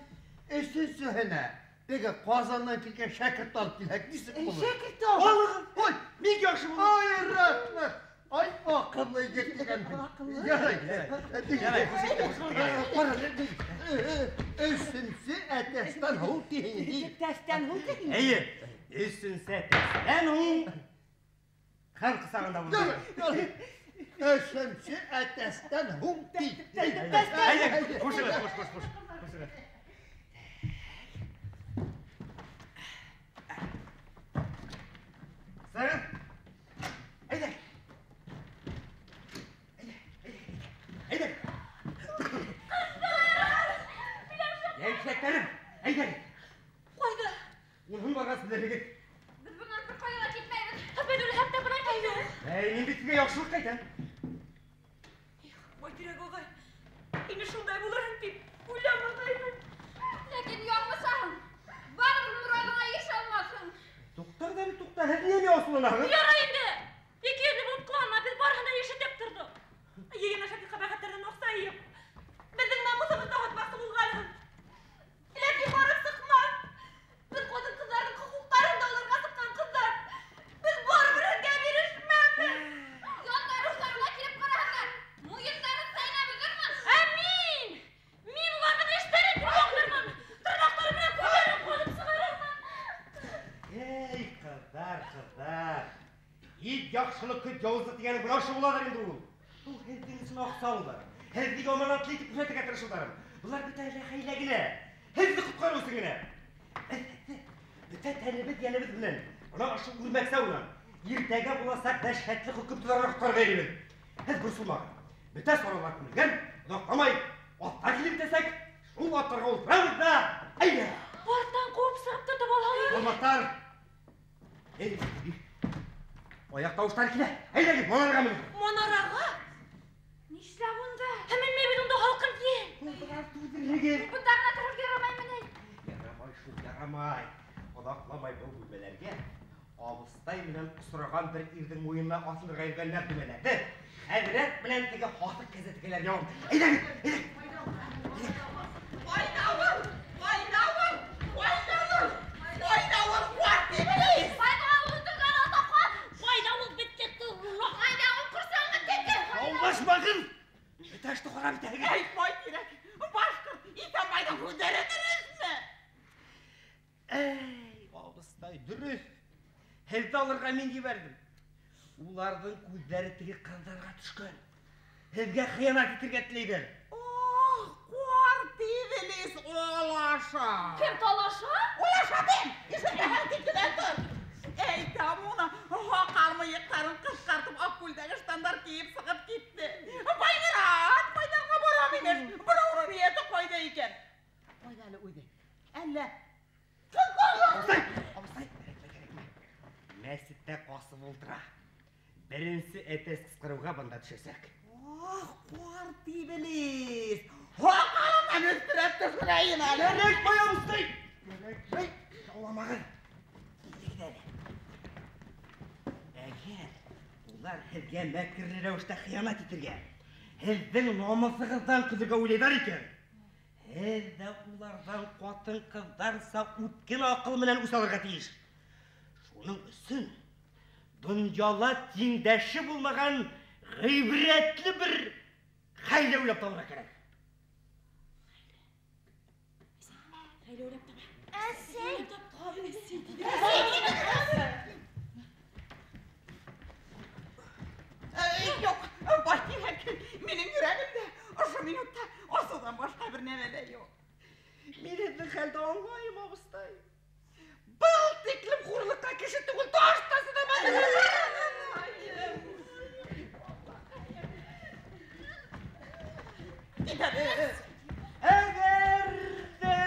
өсөнсөһөнә теге Ҡазандан килгән шәкерт алып килһәк, нисек булыр? Шәкерт алып? Алығыҙ. Ой, бик яҡшы булыр. Ай, рәхмәт. Ай, аҡыллы егет икәнһең. Аҡыллы. Ярай. Ярай, хуш итте, хуш итте. Ҡара, өсөнсө әтәстән һыу тиһең. Әтәстән һыу тиһең? Эйе, өсөнсө әтәстән һуң хан ҡосағында булыр. Ярай. Өсөнсө әтәстән һуң ти. Әйҙә, хушығыҙ, хуш, хуш, хуш. Хушығыҙ. Сағыҙ, әйҙә. Әйҙә, әйҙә. Йәншәктәрем, әйҙә. Ҡайҙа? Уныһын барғас белерһегеҙ. Беҙ бынан бер ҡайҙа ла китмәйбеҙ. Беҙ үлһәк тә бынан китмәйбеҙ. Әй, мин бит һеҙгә яҡшылыҡ әйтәм. Их, Байтирәк ағай, һине шундай булырһың тип уйламағайным. Ләкин яңылышаһың. Барыбер мурадыңа ирешә алмаҫһың. Туҡта әле, туҡта, һеҙ ниңә асыуланаһығыҙ? Ярай инде. Ике йөҙлө булып ҡыланма, беҙ барыһын да ишетеп торҙоҡ. Йыйын аша ҡәбәхәттәрҙән аҡса йыйып, беҙҙең намыҫыбыҙҙы һатмаҡсы булғанһың. Ләкин барып сыҡмаҫ. Беҙ ҡатын-ҡыҙҙарҙың хоҡуҡтарын да уларға сыҡҡан ҡыҙҙар. Беҙ барыбер һеҙгә бирешмәбеҙ. Яндар-уҫларына килеп ҡараһындар. Муйындарын сәйнәп өҙөрмөн. Ә мин? Мин уларҙың эштәрен күрә Тырнаҡтары менән күҙҙәрен ҡаҙып сығарырмын. Эй, ҡыҙҙар, ҡыҙҙар. Ит яҡшылыҡ көт яуызлыҡ тигәне бына ошо булалыр инде ул. Ул һеҙҙең өсөн аҡса алыуҙар. Һеҙҙе яманатлы итеп күрһәтергә тырышыуҙар. Былар бөтә әле хәйлә генә. Һеҙҙе ҡотҡарыу өсөн генә. Бөтә тәнебеҙ, йәнебеҙ менән. Бына ошо үрмәксә унан. Иртәгә буласаҡ дәһшәтле хөкөм тотарға ҡотҡарырға йөрөйбөҙ. Һеҙ борсолмағыҙ. Бөтә саралар күрелгән, оҙаҡламай аттар килеп етәсәк, шул аттарға ултырабыҙ ҙа, әйҙә. Арттан ҡыуып сығып тотоп алһалар. Алмаҫтар. Эй, аяҡ тауыштары килә. Әйҙәгеҙ, манараға менегеҙ. Манараға? Нишләп унда? Ә менмәйбеҙ унда һалҡын ел. Ултырар түҙерһегеҙ. Бында ғына торорға ярамаймы ни? Ярамай шул, ярамай. Оҙаҡламай был бүлмәләргә абыстай менән осраған бер ирҙең муйынына аҫылырға йөрөгәннәр түбәләрҙе. Хәҙрәт менән теге һаҫыҡ кәзәтекәләр яуын. Әйҙәгеҙ, әйҙәгеҙ. Ҡайҙа ул? Ҡайҙа ул? Ҡайҙа ул? Ҡайҙа ул? Ҡуат тибеләйек. Ҡайҙа ул үлтергән атаҡан? Ҡайҙа ул бетте ҡыҙлаҡ? Ҡайҙа ул ҡорсаңғы тете? Шаулашмағыҙ. Бөтә эште харап итәһегеҙ. Эй, Байтирәк, башҡорт Иҫәнбайҙың һүҙҙәре дөрөҫмө? Эй, абыстай, дөрөҫ. Һеҙҙе алырға мин ебәрҙем. Уларҙың күҙҙәре теге ҡыҙҙарға төшкән. Һеҙгә хыянат итергә теләйҙәр. Ох, ҡарт иблис алаша. Кем талаша? Алаша тим. Ишетмәһәң тик кенә тор. Әйтәм уны, һаҡал мыйыҡтарын ҡыҫҡартып, аҡ күлдәк ыштандар кейеп сығып китте. Байғырат, байҙарға барам имеш. Бына уның ниәте ҡайҙа икән? Ҡайҙа әле үҙе? Әллә? Абыстай, абыстай, кәрәкмә, кәрәкмә. Мәсеттә ҡасып ултыра. Беренсе әтәс ҡысҡырыуға бында төшәсәк. Ах, ҡарт иблис! Һаҡалынан өҫтөрәп төшөрәйем әле. Кәрәкмәй, абыстай! Кәрәкмәй, шауламағыҙ. Килегеҙ әле. Әгәр улар һеҙгә мәкерле рәүештә хыянат итергә, һеҙҙең намыҫығыҙҙан көлөргә уйлайҙар икән, һеҙ ҙә уларҙан ҡатын-ҡыҙҙарса үткен аҡыл менән үс алырға тейеш. Шуның өсөн донъяла тиңдәше булмаған ғибрәтле бер хәйлә уйлап табырға кәрәк. Хәйлә уйлап таба. Әсәй! Юҡ, Байтирәк, минең йөрәгемдә ошо минутта асыуҙан башҡа бер нәмә лә юҡ. Мин һеҙҙең хәлде аңлайым, абыстай. Был тиклем хурлыҡҡа кеше түгел, таш та сыҙамаҫ. Китәбеҙ. Әгәр ҙә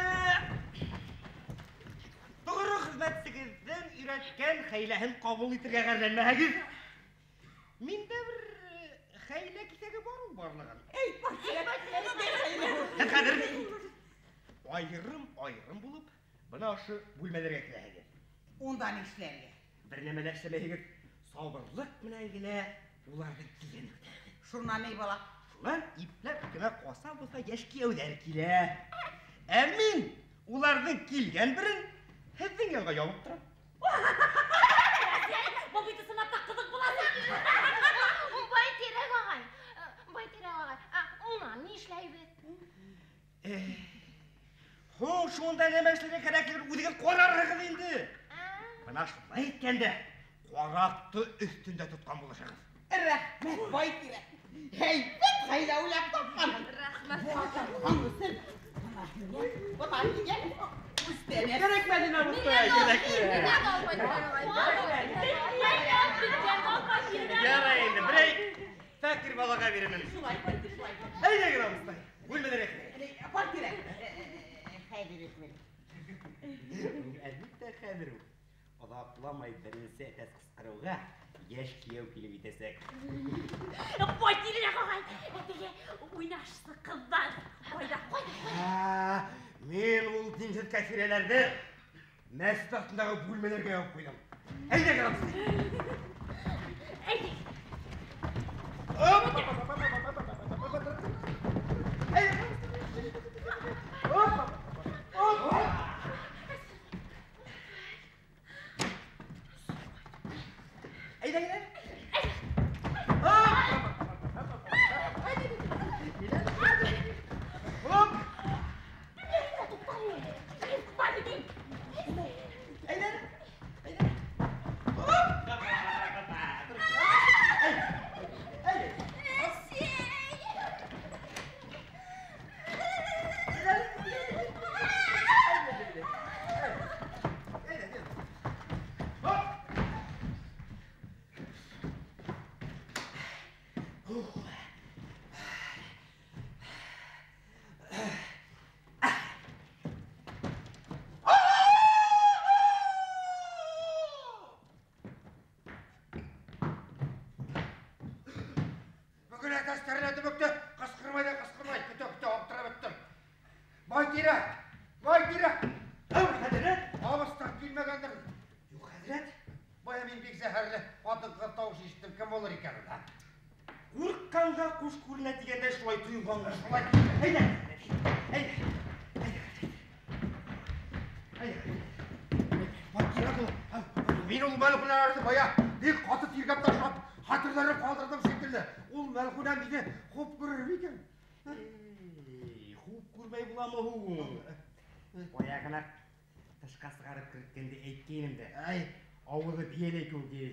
тоғро хеҙмәтсегеҙҙең өйрәткән хәйләһен ҡабул итергә ғәрләнмәһәгеҙ, миндә бер хәйлә киҫәге бар ул барлығын. Эй, Байтирәк, ниндәй хәйлә? Һеҙ хәҙер айырым-айырым булып, бына ошо бүлмәләргә керәһегеҙ. Унда ни эшләргә? Бер нәмә лә эшләмәйһегеҙ. Сабырлыҡ менән генә уларҙың килгәнен көтәһегеҙ. Шунан ни була? Шунан ипләп кенә ҡаса булһа йәш кейәүҙәр килә. Ә мин уларҙың килгән берен һеҙҙең янға ябып торам. Был бит ысынлап та ҡыҙыҡ буласаҡ. Байтирәк ағай, Байтирәк ағай, унан ни эшләйбеҙ? Һуң шунда нәмә эшләргә кәрәклеген үҙегеҙ ҡарарһығыҙ инде. Бына шулай иткәндә ҡараҡты өҫтөндә тотҡан булырһығыҙ. Рәхмәт, Байтирәк. Һәйбәт хәйлә уйлап тапҡан. Рәхмәт. Бына һиңә, бына һиңә. Үҫтәнә. Кәрәкмәне абыстай, кәрәкмәне. Ярай инде, берәй фәҡир балаға бирермен. Шулай, Байтирәк, шулай. Әйҙәгеҙ, абыстай, бүлмәләргә керәйек. Байтирәк, хәҙер үк. Әлбиттә, хәҙер үк. Оҙаҡламай беренсе әтәс ҡысҡырыуға йәш кейәү килеп етәсәк. Байтирәк ағай, теге уйнашсы ҡыҙҙар ҡайҙа, ҡайҙа, ҡайҙа? Мин ул динһеҙ кәфирәләрҙе мәсет аҫтындағы бүлмәләргә ябып ҡуйҙым. Әйҙәгеҙ, абыстай. Әйҙә. Әйҙә, әйҙә. Бөгөн әтәстәренә дөмөктө, ҡысҡырмай ҙа ҡысҡырмай, көтә-көтә аптырап бөттөм. Байтирәк, Байтирәк! Ау, хәҙрәт! Абыстан килмәгәндер. Юҡ, хәҙрәт. Бая мин бик зәһәрле ҡатын-ҡыҙ тауышы ишеттем. Кем булыр икән ул, ә? Ҡурҡҡанға ҡуш күренә тигәндәй шулай тойонғанға. Шулай. Әйҙә, әйҙә, әйҙә, әйҙә. Байтирәк ул. Мин ул мәлғүнәләрҙе бая бик ҡаты тиргәп ташлап, хәтерләрен ҡалдырҙым шикелле. Ул мәлғүнә мине хуп күрер микән? Эй, хуп күрмәй буламы һуң? Бая ғына тышҡа сығарып керткәндә әйткәйнем дә. Ай, Ауыҙы бейәләй кеүек.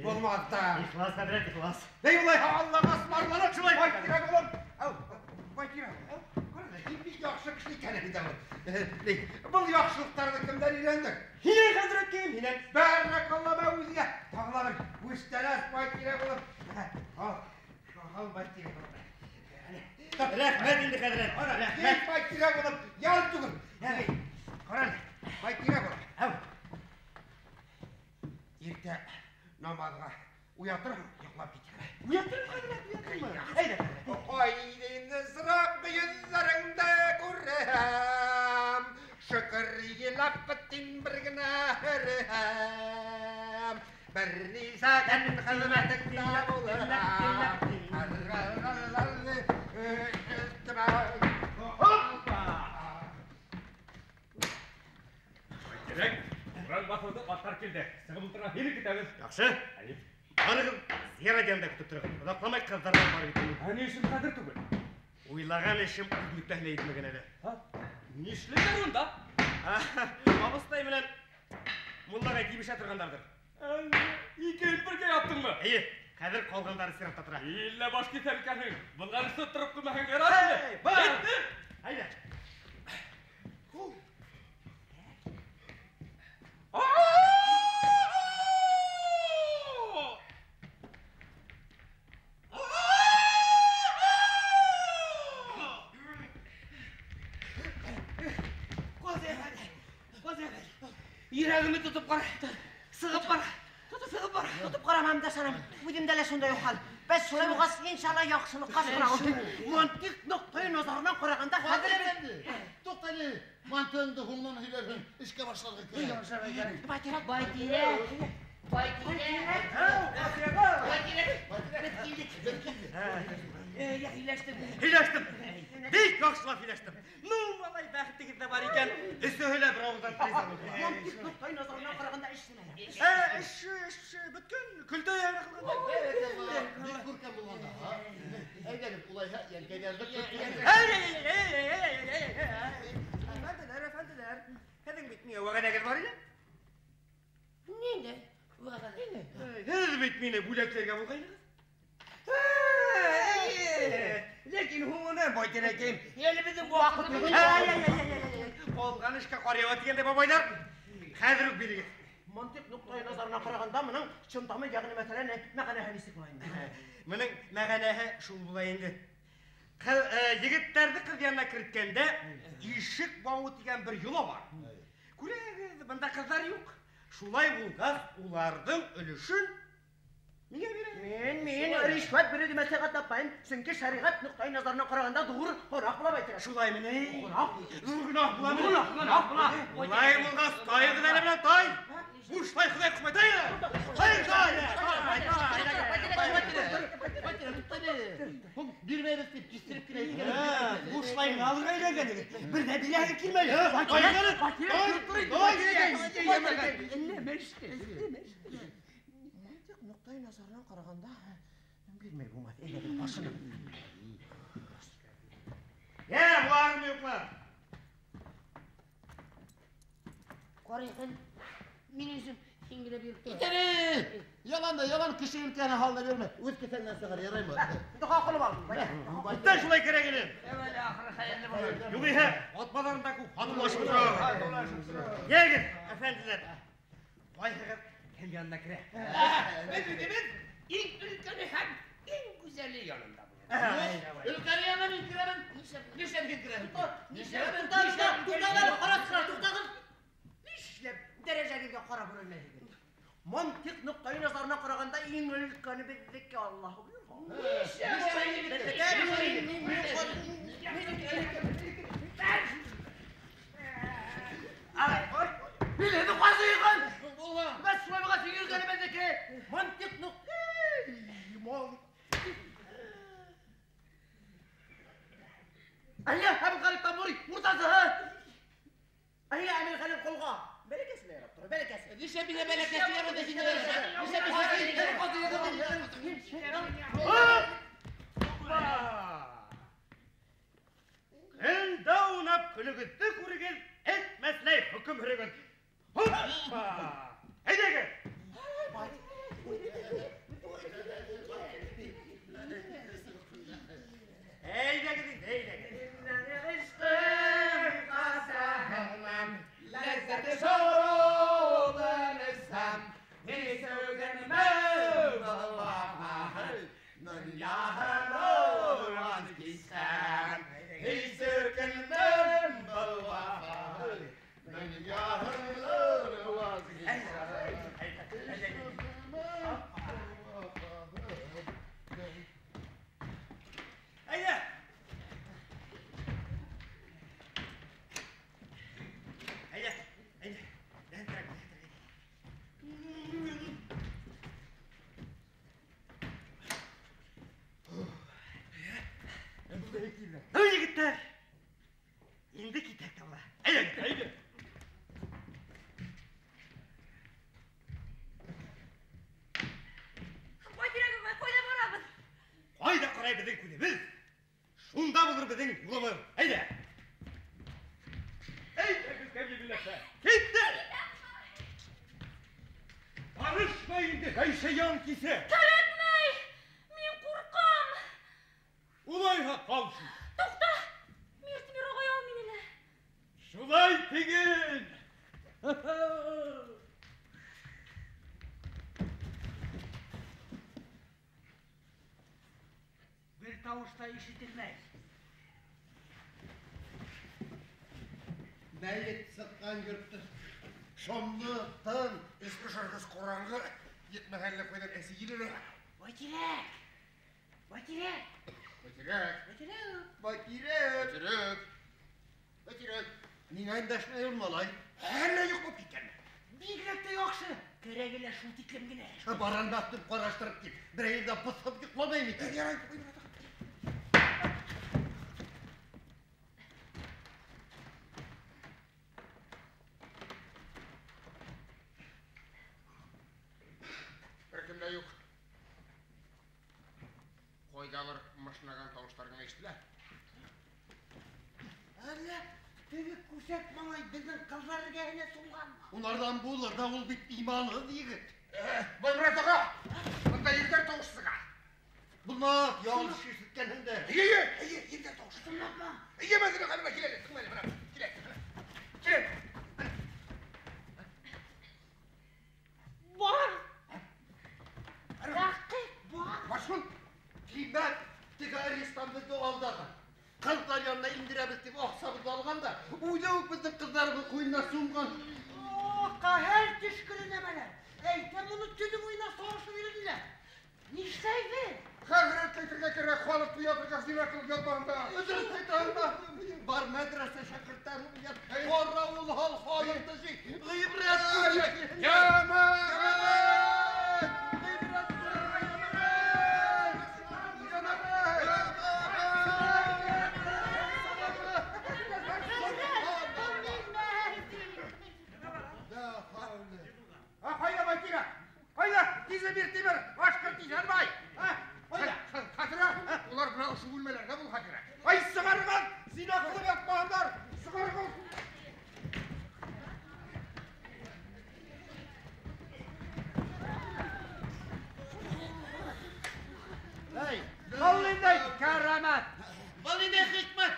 Булмаҫ та. Ихлас, хәҙрәт, ихлас. Эй, улай Аллаға асмарланыҡ шулай. Байтирәк улым. Ау, Байтирәк. Ҡара, һин бик яҡшы кеше икән инде был. Был яҡшылыҡтарҙы кемдән өйрәндең? Һинән, хәҙрәткәйем, һинән. Бәрәкалла үҙеңә. Тағы ла бер күстәнәс, Байтирәк улым. Ал, ал Байтирәк улым. Рәхмәт инде, хәҙрәт. Рәхмәт, Байтирәк улым. Ял түгел. Ҡара, Байтирәк улым. Ау. Иртә намаҙға уятырһың, йоҡлап китер. Уятырым, хәҙрәт, уятырмы? Әйҙә. Айҙин ызраҡ йөҙҙәреңдә күрәм, шөкөр иләп тин бер генә һөрәм. Бер нисә көн хеҙмәтеңдә булырам. Кәрәк, уран баҫыуҙы аттар килде. Сығып ултырған һине көтәбеҙ. Яҡшы. Барығыҙ зыярат янында көтөп тороғоҙ. Оҙаҡламай ҡыҙҙарҙан барып етәм. Ә ни өсөн хәҙер түгел? Уйлаған эшем үҙ нөктәһенә етмәгән әле. Ни эшләйҙәр унда? Абыстай менән муллаға тибешә торғандарҙыр. Икеһен бергә яптыңмы? Эйе, хәҙер ҡалғандары сиратта тора. Иллә баш киҫәр икәнһең. Былғанысы тороп ҡуймаһаң ярар әле. Бар. Китте. Әйҙә. Йөрәгемде тотоп ҡара, сығып бара, сығып бара. Тотоп ҡарамам да санам, үҙемдә лә шундай уҡ хәл. Беҙ шулай булғас, иншалла, яҡшылыҡҡа сығара. Мантиҡ ноҡтай назарынан ҡарағанда хәҙер әфәнде, туҡта әле, мантығыңды һуңынан һөйләрһең, эшкә башларға кәрәк. Байтирәк, Байтирәк, Байтирәк, Байтирәк, беҙ килдек. Беҙ килдек. Һөйләштем. Һөйләштем. Бик яҡшылап һөйләштем. Ну, малай, бәхетегеҙ ҙә бар икән. Өсөһө лә бер ауыҙҙан риза булды. Мантиҡ ноҡтай назарынан ҡарағанда эш нимә? Эш, эш бөткән, көлдә яғы ҡылған. Бик күркәм булғанда, һа? Әйҙәгеҙ, улайһа, йәнкәйҙәрҙе көткән. Эй, эй, эй, эй, эй, эй. Әфәнделәр, әфәнделәр. Һеҙҙең бит миңә вәғәҙәгеҙ бар ине. Ниндәй вәғәҙә? Һеҙ бит мине бүләкләргә булғайнығыҙ. Ләкин һуңынан Байтирәкәйем. Әле беҙҙең ваҡыт юҡ. Ҡалған эшкә ҡар яуа тигәндә бабайҙар, хәҙер үк бирегеҙ. Мантиҡ ноҡтай назарынан ҡарағанда бының чынтамы, йәғни мәҫәлән, мәғәнәһе нисек була инде? Бының мәғәнәһе шул була инде. Егеттәрҙе ҡыҙ янына керткәндә ишек бауы тигән бер йола бар. Күрәгеҙ, бында ҡыҙҙар юҡ. Шулай булғас, уларҙың өлөшөн миңә бирә. Мин ришвәт биреүҙе мәслихәт тапмайым, сөнки шәриғәт ноҡтай назарынан ҡарағанда ҙур гонаһ була бит. Шулаймы ни? Гонаһ. Ҙур гонаһ буламы? Гонаһ, гонаһ була. Улай булғас, тайығыҙ әле менән тай. Бушлай Хоҙай ҡушмай, тай әле. Тай, тай, тай, тай. Һуң бирмәйбеҙ тип кистереп кенә әйткән. Бушлай гына алырға өйрәнгән егет. Бер ҙә бирәһе килмәй. Тай әле. Тай, тай. Мантиҡ ноҡтай назарынан ҡарағанда бирмәй булмаҫ. Әйҙә, бер башына. Йә, буларым юҡмы? Ҡарайһың, мин үҙем һин генә биреп тор. Кит әле! Ялан да ялан, кеше өлкәне һалына бирмә. Үҙ кеҫәңдән сығар, яраймы? Доға ҡылып ал. Күптән шулай кәрәк ине. Әүәле ахыры хәйерле булыр. Юғиһә, ат баҙарында күп һатыулашып тора. Йәгеҙ, әфәнделәр. Ҡайһығыҙ кем янына керә? Беҙ үҙебеҙ иң өлкәне һәм иң гүзәле янында булыр. Өлкәне янына мин керәмен. Нишләп мин керәмен? Нишләп? Туҡтағыҙ әле, ҡарап сығар, туҡтағыҙ. Нишләп дәрәжәгеҙгә ҡарап өрмәйһегеҙ? Мантиҡ ноҡтай назарынан ҡарағанда иң өлкәне беҙҙеке, Аллаһы бойорһа. Билеҙе ҡазыйған. Бәс шулай булғас, иң өлкәне беҙҙеке. Мантиҡ ноҡтай. Әллә Әбелхалил Тамбури уртасыһы. Әллә Әбелхалил ҡолға. Бәрәкәсе лә ярап тора, бәрәкәсе. Нишләп мине бәрәкәсе ярап та һине бәрәкәсе? Нишләп Опа! Көндә уйнап көлөгөҙҙө күрегеҙ, әйтмәҫләй хөкөм һөрөгөҙ. Опа! Әйҙәгеҙ! Әйҙәгеҙ инде, әйҙәгеҙ. Ғишҡым ҡасағынан ләззәте шарабын эсһәм, һис үкенмәм вафаһы, донъяһын ваз кисһәм. Һис үкенмәм вафаһы, донъяһын ваз кисһәм. Әйҙә! Әйҙә, әйҙә. Ну, егеттәр, инде китәк тә була. Әйҙә, әйҙә. Байтирәк бабай, ҡайҙа барабыҙ? Ҡайҙа ҡарай беҙҙең күҙебеҙ, шунда булыр беҙҙең юлыбыҙ. Әйҙә. Әйҙәгеҙ, кәмле. Китте! Барышма инде, Ғәйшә ян кисә. Кәрәкмәй! Мин ҡурҡам. Улайһа ҡалсын. Туҡта! Миртимер ағай ал мине лә. Шулай тиген. Бер тауыш та ишетелмәй. Мәйет сыҡҡан йортто шомло, тын, Эс бошорғос ҡараңғы, етмәгәнле ҡайҙан әсе килә лә. Байтирәк! Байтирәк! Байтирәк! Байтирәк! Байтирәк! Байтирәк! Байтирәк! Ниңә өндәшмәй ул малай? Әллә йоҡлап киткәнме? Бигерәк тә яҡшы. Кәрәге лә шул тиклем генә. Барандаҡ тип ҡараштырып кил. Берәй ҙә быҫып йоҡламай микән? Ярай, бер кем дә юҡ. Ҡайҙалыр мышнаған тауыштар ғына ишетелә. Әллә теге күсәк малай беҙҙең ҡыҙҙар эргәһенә сумғанмы? Унарҙан булыр ҙа ул бит иманһыҙ егет. Байморат аға, бында ирҙәр тауышы сыға. Булмаҫ, яңылыш ишеткәнһең дә. Эйе, эйе, ирҙәр тауышы. Тыңлапма. Эйе, мәҙинә ханымға килә әле, тыңла әле, бына, килә, килә. Бар. Рәхҡиҡ бар. Бар шул. Тимәк, теге арестант беҙҙе алдаған. Ҡыҙҙар янына индерәбеҙ тип аҡсабыҙҙы алған да, үҙе үк беҙҙең ҡыҙҙарыбыҙ ҡуйынына сумған. О, ҡәһәр төшкөрө нәмәләр. Әйтәм, уны төнө буйына сауышып йөрөнөләр. Нишләйбеҙ? Хәҙрәт әйтергә кәрәк, халыҡ уятырға зина ҡылып ятмағанда. Хәҙрәт әйтә алмаҫ. Бар мәҙрәсә шәкерттәрен уят. Ҡарауыл һал халыҡты жый. Ғибрәт күрә. Йәмәғәт! Ғибрәт күрә, йәмәғәт! Йәмәғәт! Хәҙрәт, был мин Мәһди. Ҡайҙа Байтирәк? Ҡайҙа? Тиҙе Миртимер, Башҡорт Ишанбай. Ҡайҙа? Хәҙрәт, улар бына ошо бүлмәләрҙә булһа кәрәк. Ай, сығарығыҙ! Зина ҡылып ятмағандар! Сығарығыҙ! Эй, Был ниндәй кәрамәт? Был ниндәй хикмәт?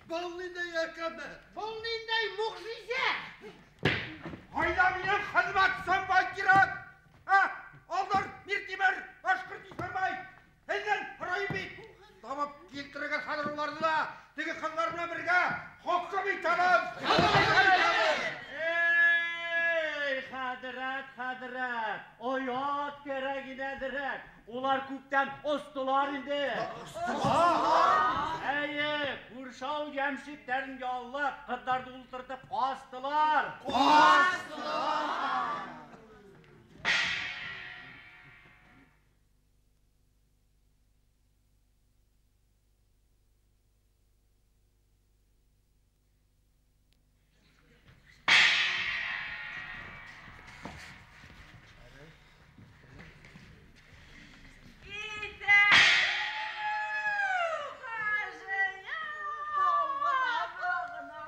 Был ниндәй әкәмәт? Был ниндәй мөғжизә? Ҡайҙа минең хеҙмәтсем Байтирәк? Алдар, Миртимер, Башҡорт Ишанбай, һеҙҙән һорайым бит. Табып килтерегеҙ хәҙер уларҙы ла, теге ҡыҙҙар менән бергә хөкөм итәбеҙ. Эй, хәҙрәт, хәҙрәт, оят кәрәк инәҙерәк. Улар күптән остолар инде. Эйе, күрше йәмшектәрен яллап, ҡыҙҙарҙы ултыртып ҡастылар. Ҡастылар! Китә! Хажия! Һау ғына.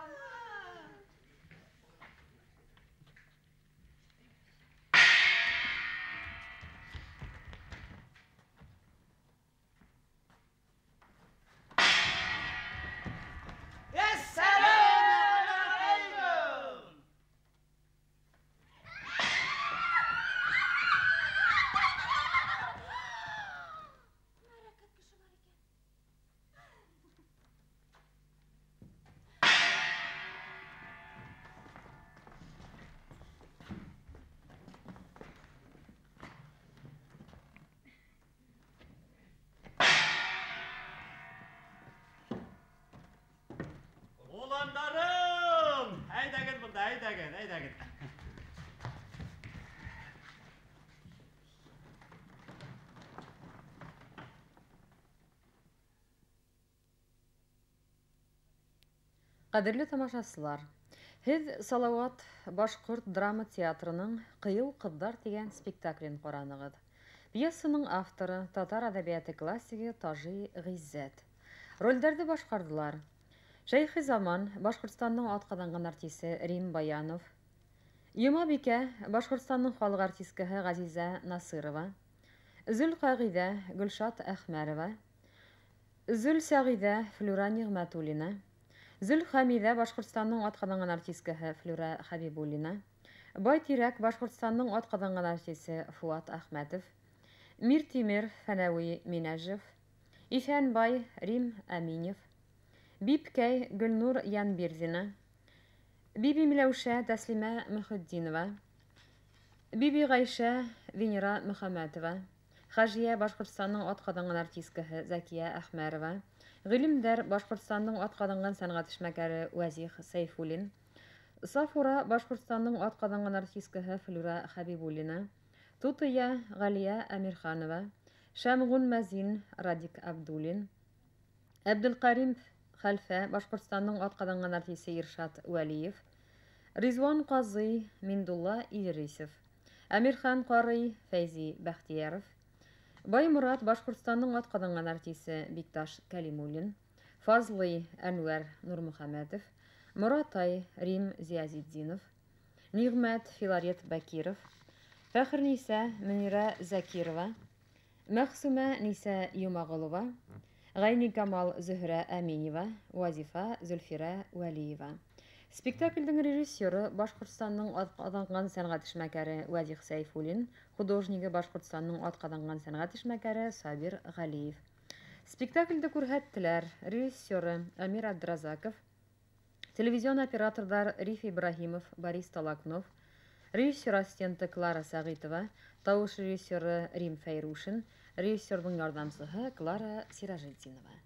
Ҡәҙерле тамашасылар, һеҙ Салауат башҡорт драма театрының «Ҡыйыу ҡыҙҙар» тигән спектаклен ҡаранығыҙ. Пьесаның авторы татар әҙәбиәте классигы Тажи Ғиззәт. Ролдәрҙе башҡарҙылар: Шәйхи Заман, Башҡортостандың атҡаҙанған артисы Рим Баянов, Йомабикә, Башҡортостандың халыҡ артисткаһы Ғәзизә Насырова, Зөлҡәғиҙә Гөлшат Әхмәрова, Зөлсәғиҙә Флюра Ниғмәтуллина, Зөлхәмиҙә, Башҡортостандың атҡаҙанған артисткаһы Флюра Хәбибуллина, Байтирәк, Башҡортостандың атҡаҙанған артисы Фуат Әхмәтов, Миртимер Фәнәүи Минәжев, Иҫәнбай Рим Әминев, Бибкәй Гөлнур Янбирҙина, Биби Миләүшә Тәслимә Мөхетдинова, Биби Ғәйшә Венера Мөхәмәтова, Хажия, Башҡортостандың атҡаҙанған артисткаһы Зәкиә Әхмәрова, Ғилемдәр, Башҡортостандың атҡаҙанған сәнғәт эшмәкәре Вәзих Сәйфуллин, Сафура, Башҡортостандың атҡаҙанған артисткаһы Флюра Хәбибуллина, Тутыя Ғәлиә Әмирханова, Шәмғун Мәзин Радик Абдуллин, Әбделҡәрим Хәлфә, Башҡортостандың атҡаҙанған артисы Иршат Вәлиев, Ризван Ҡазый Миндулла Иҙрисов, Әмирхан Ҡарый Фәйзи Бәхтиәров, Байморат, Башҡортостандың атҡаҙанған артисы Бикташ Кәлимуллин, Фазлый Әнүәр Нурмөхәмәтов, Моратай Рим Зиязетдинов, Ниғмәт Филарет Бәкиров, Фәхерниса Мөнирә Закирова, Мәхсүмә Ниса Йомағолова, Ғәйникамал Зөһрә Әминева, Вазифа Зөлфирә Вәлиева. Спектаклдең режиссеры Башҡортостандың атҡаҙанған сәнғәт эшмәкәре Вәзих Сәйфуллин, художнигы Башҡортостандың атҡаҙанған сәнғәт эшмәкәре Сабир Ғәлиев. Спектаклде күрһәттеләр режиссеры Амир Абдразаков, телевизион операторҙар Риф Ибраһимов, Борис Толокнов, режиссер ассистенты Клара Сәғитова, тауыш режиссеры Рим Фәйрушин, режиссерҙың ярҙамсыһы Клара Сиражетдинова.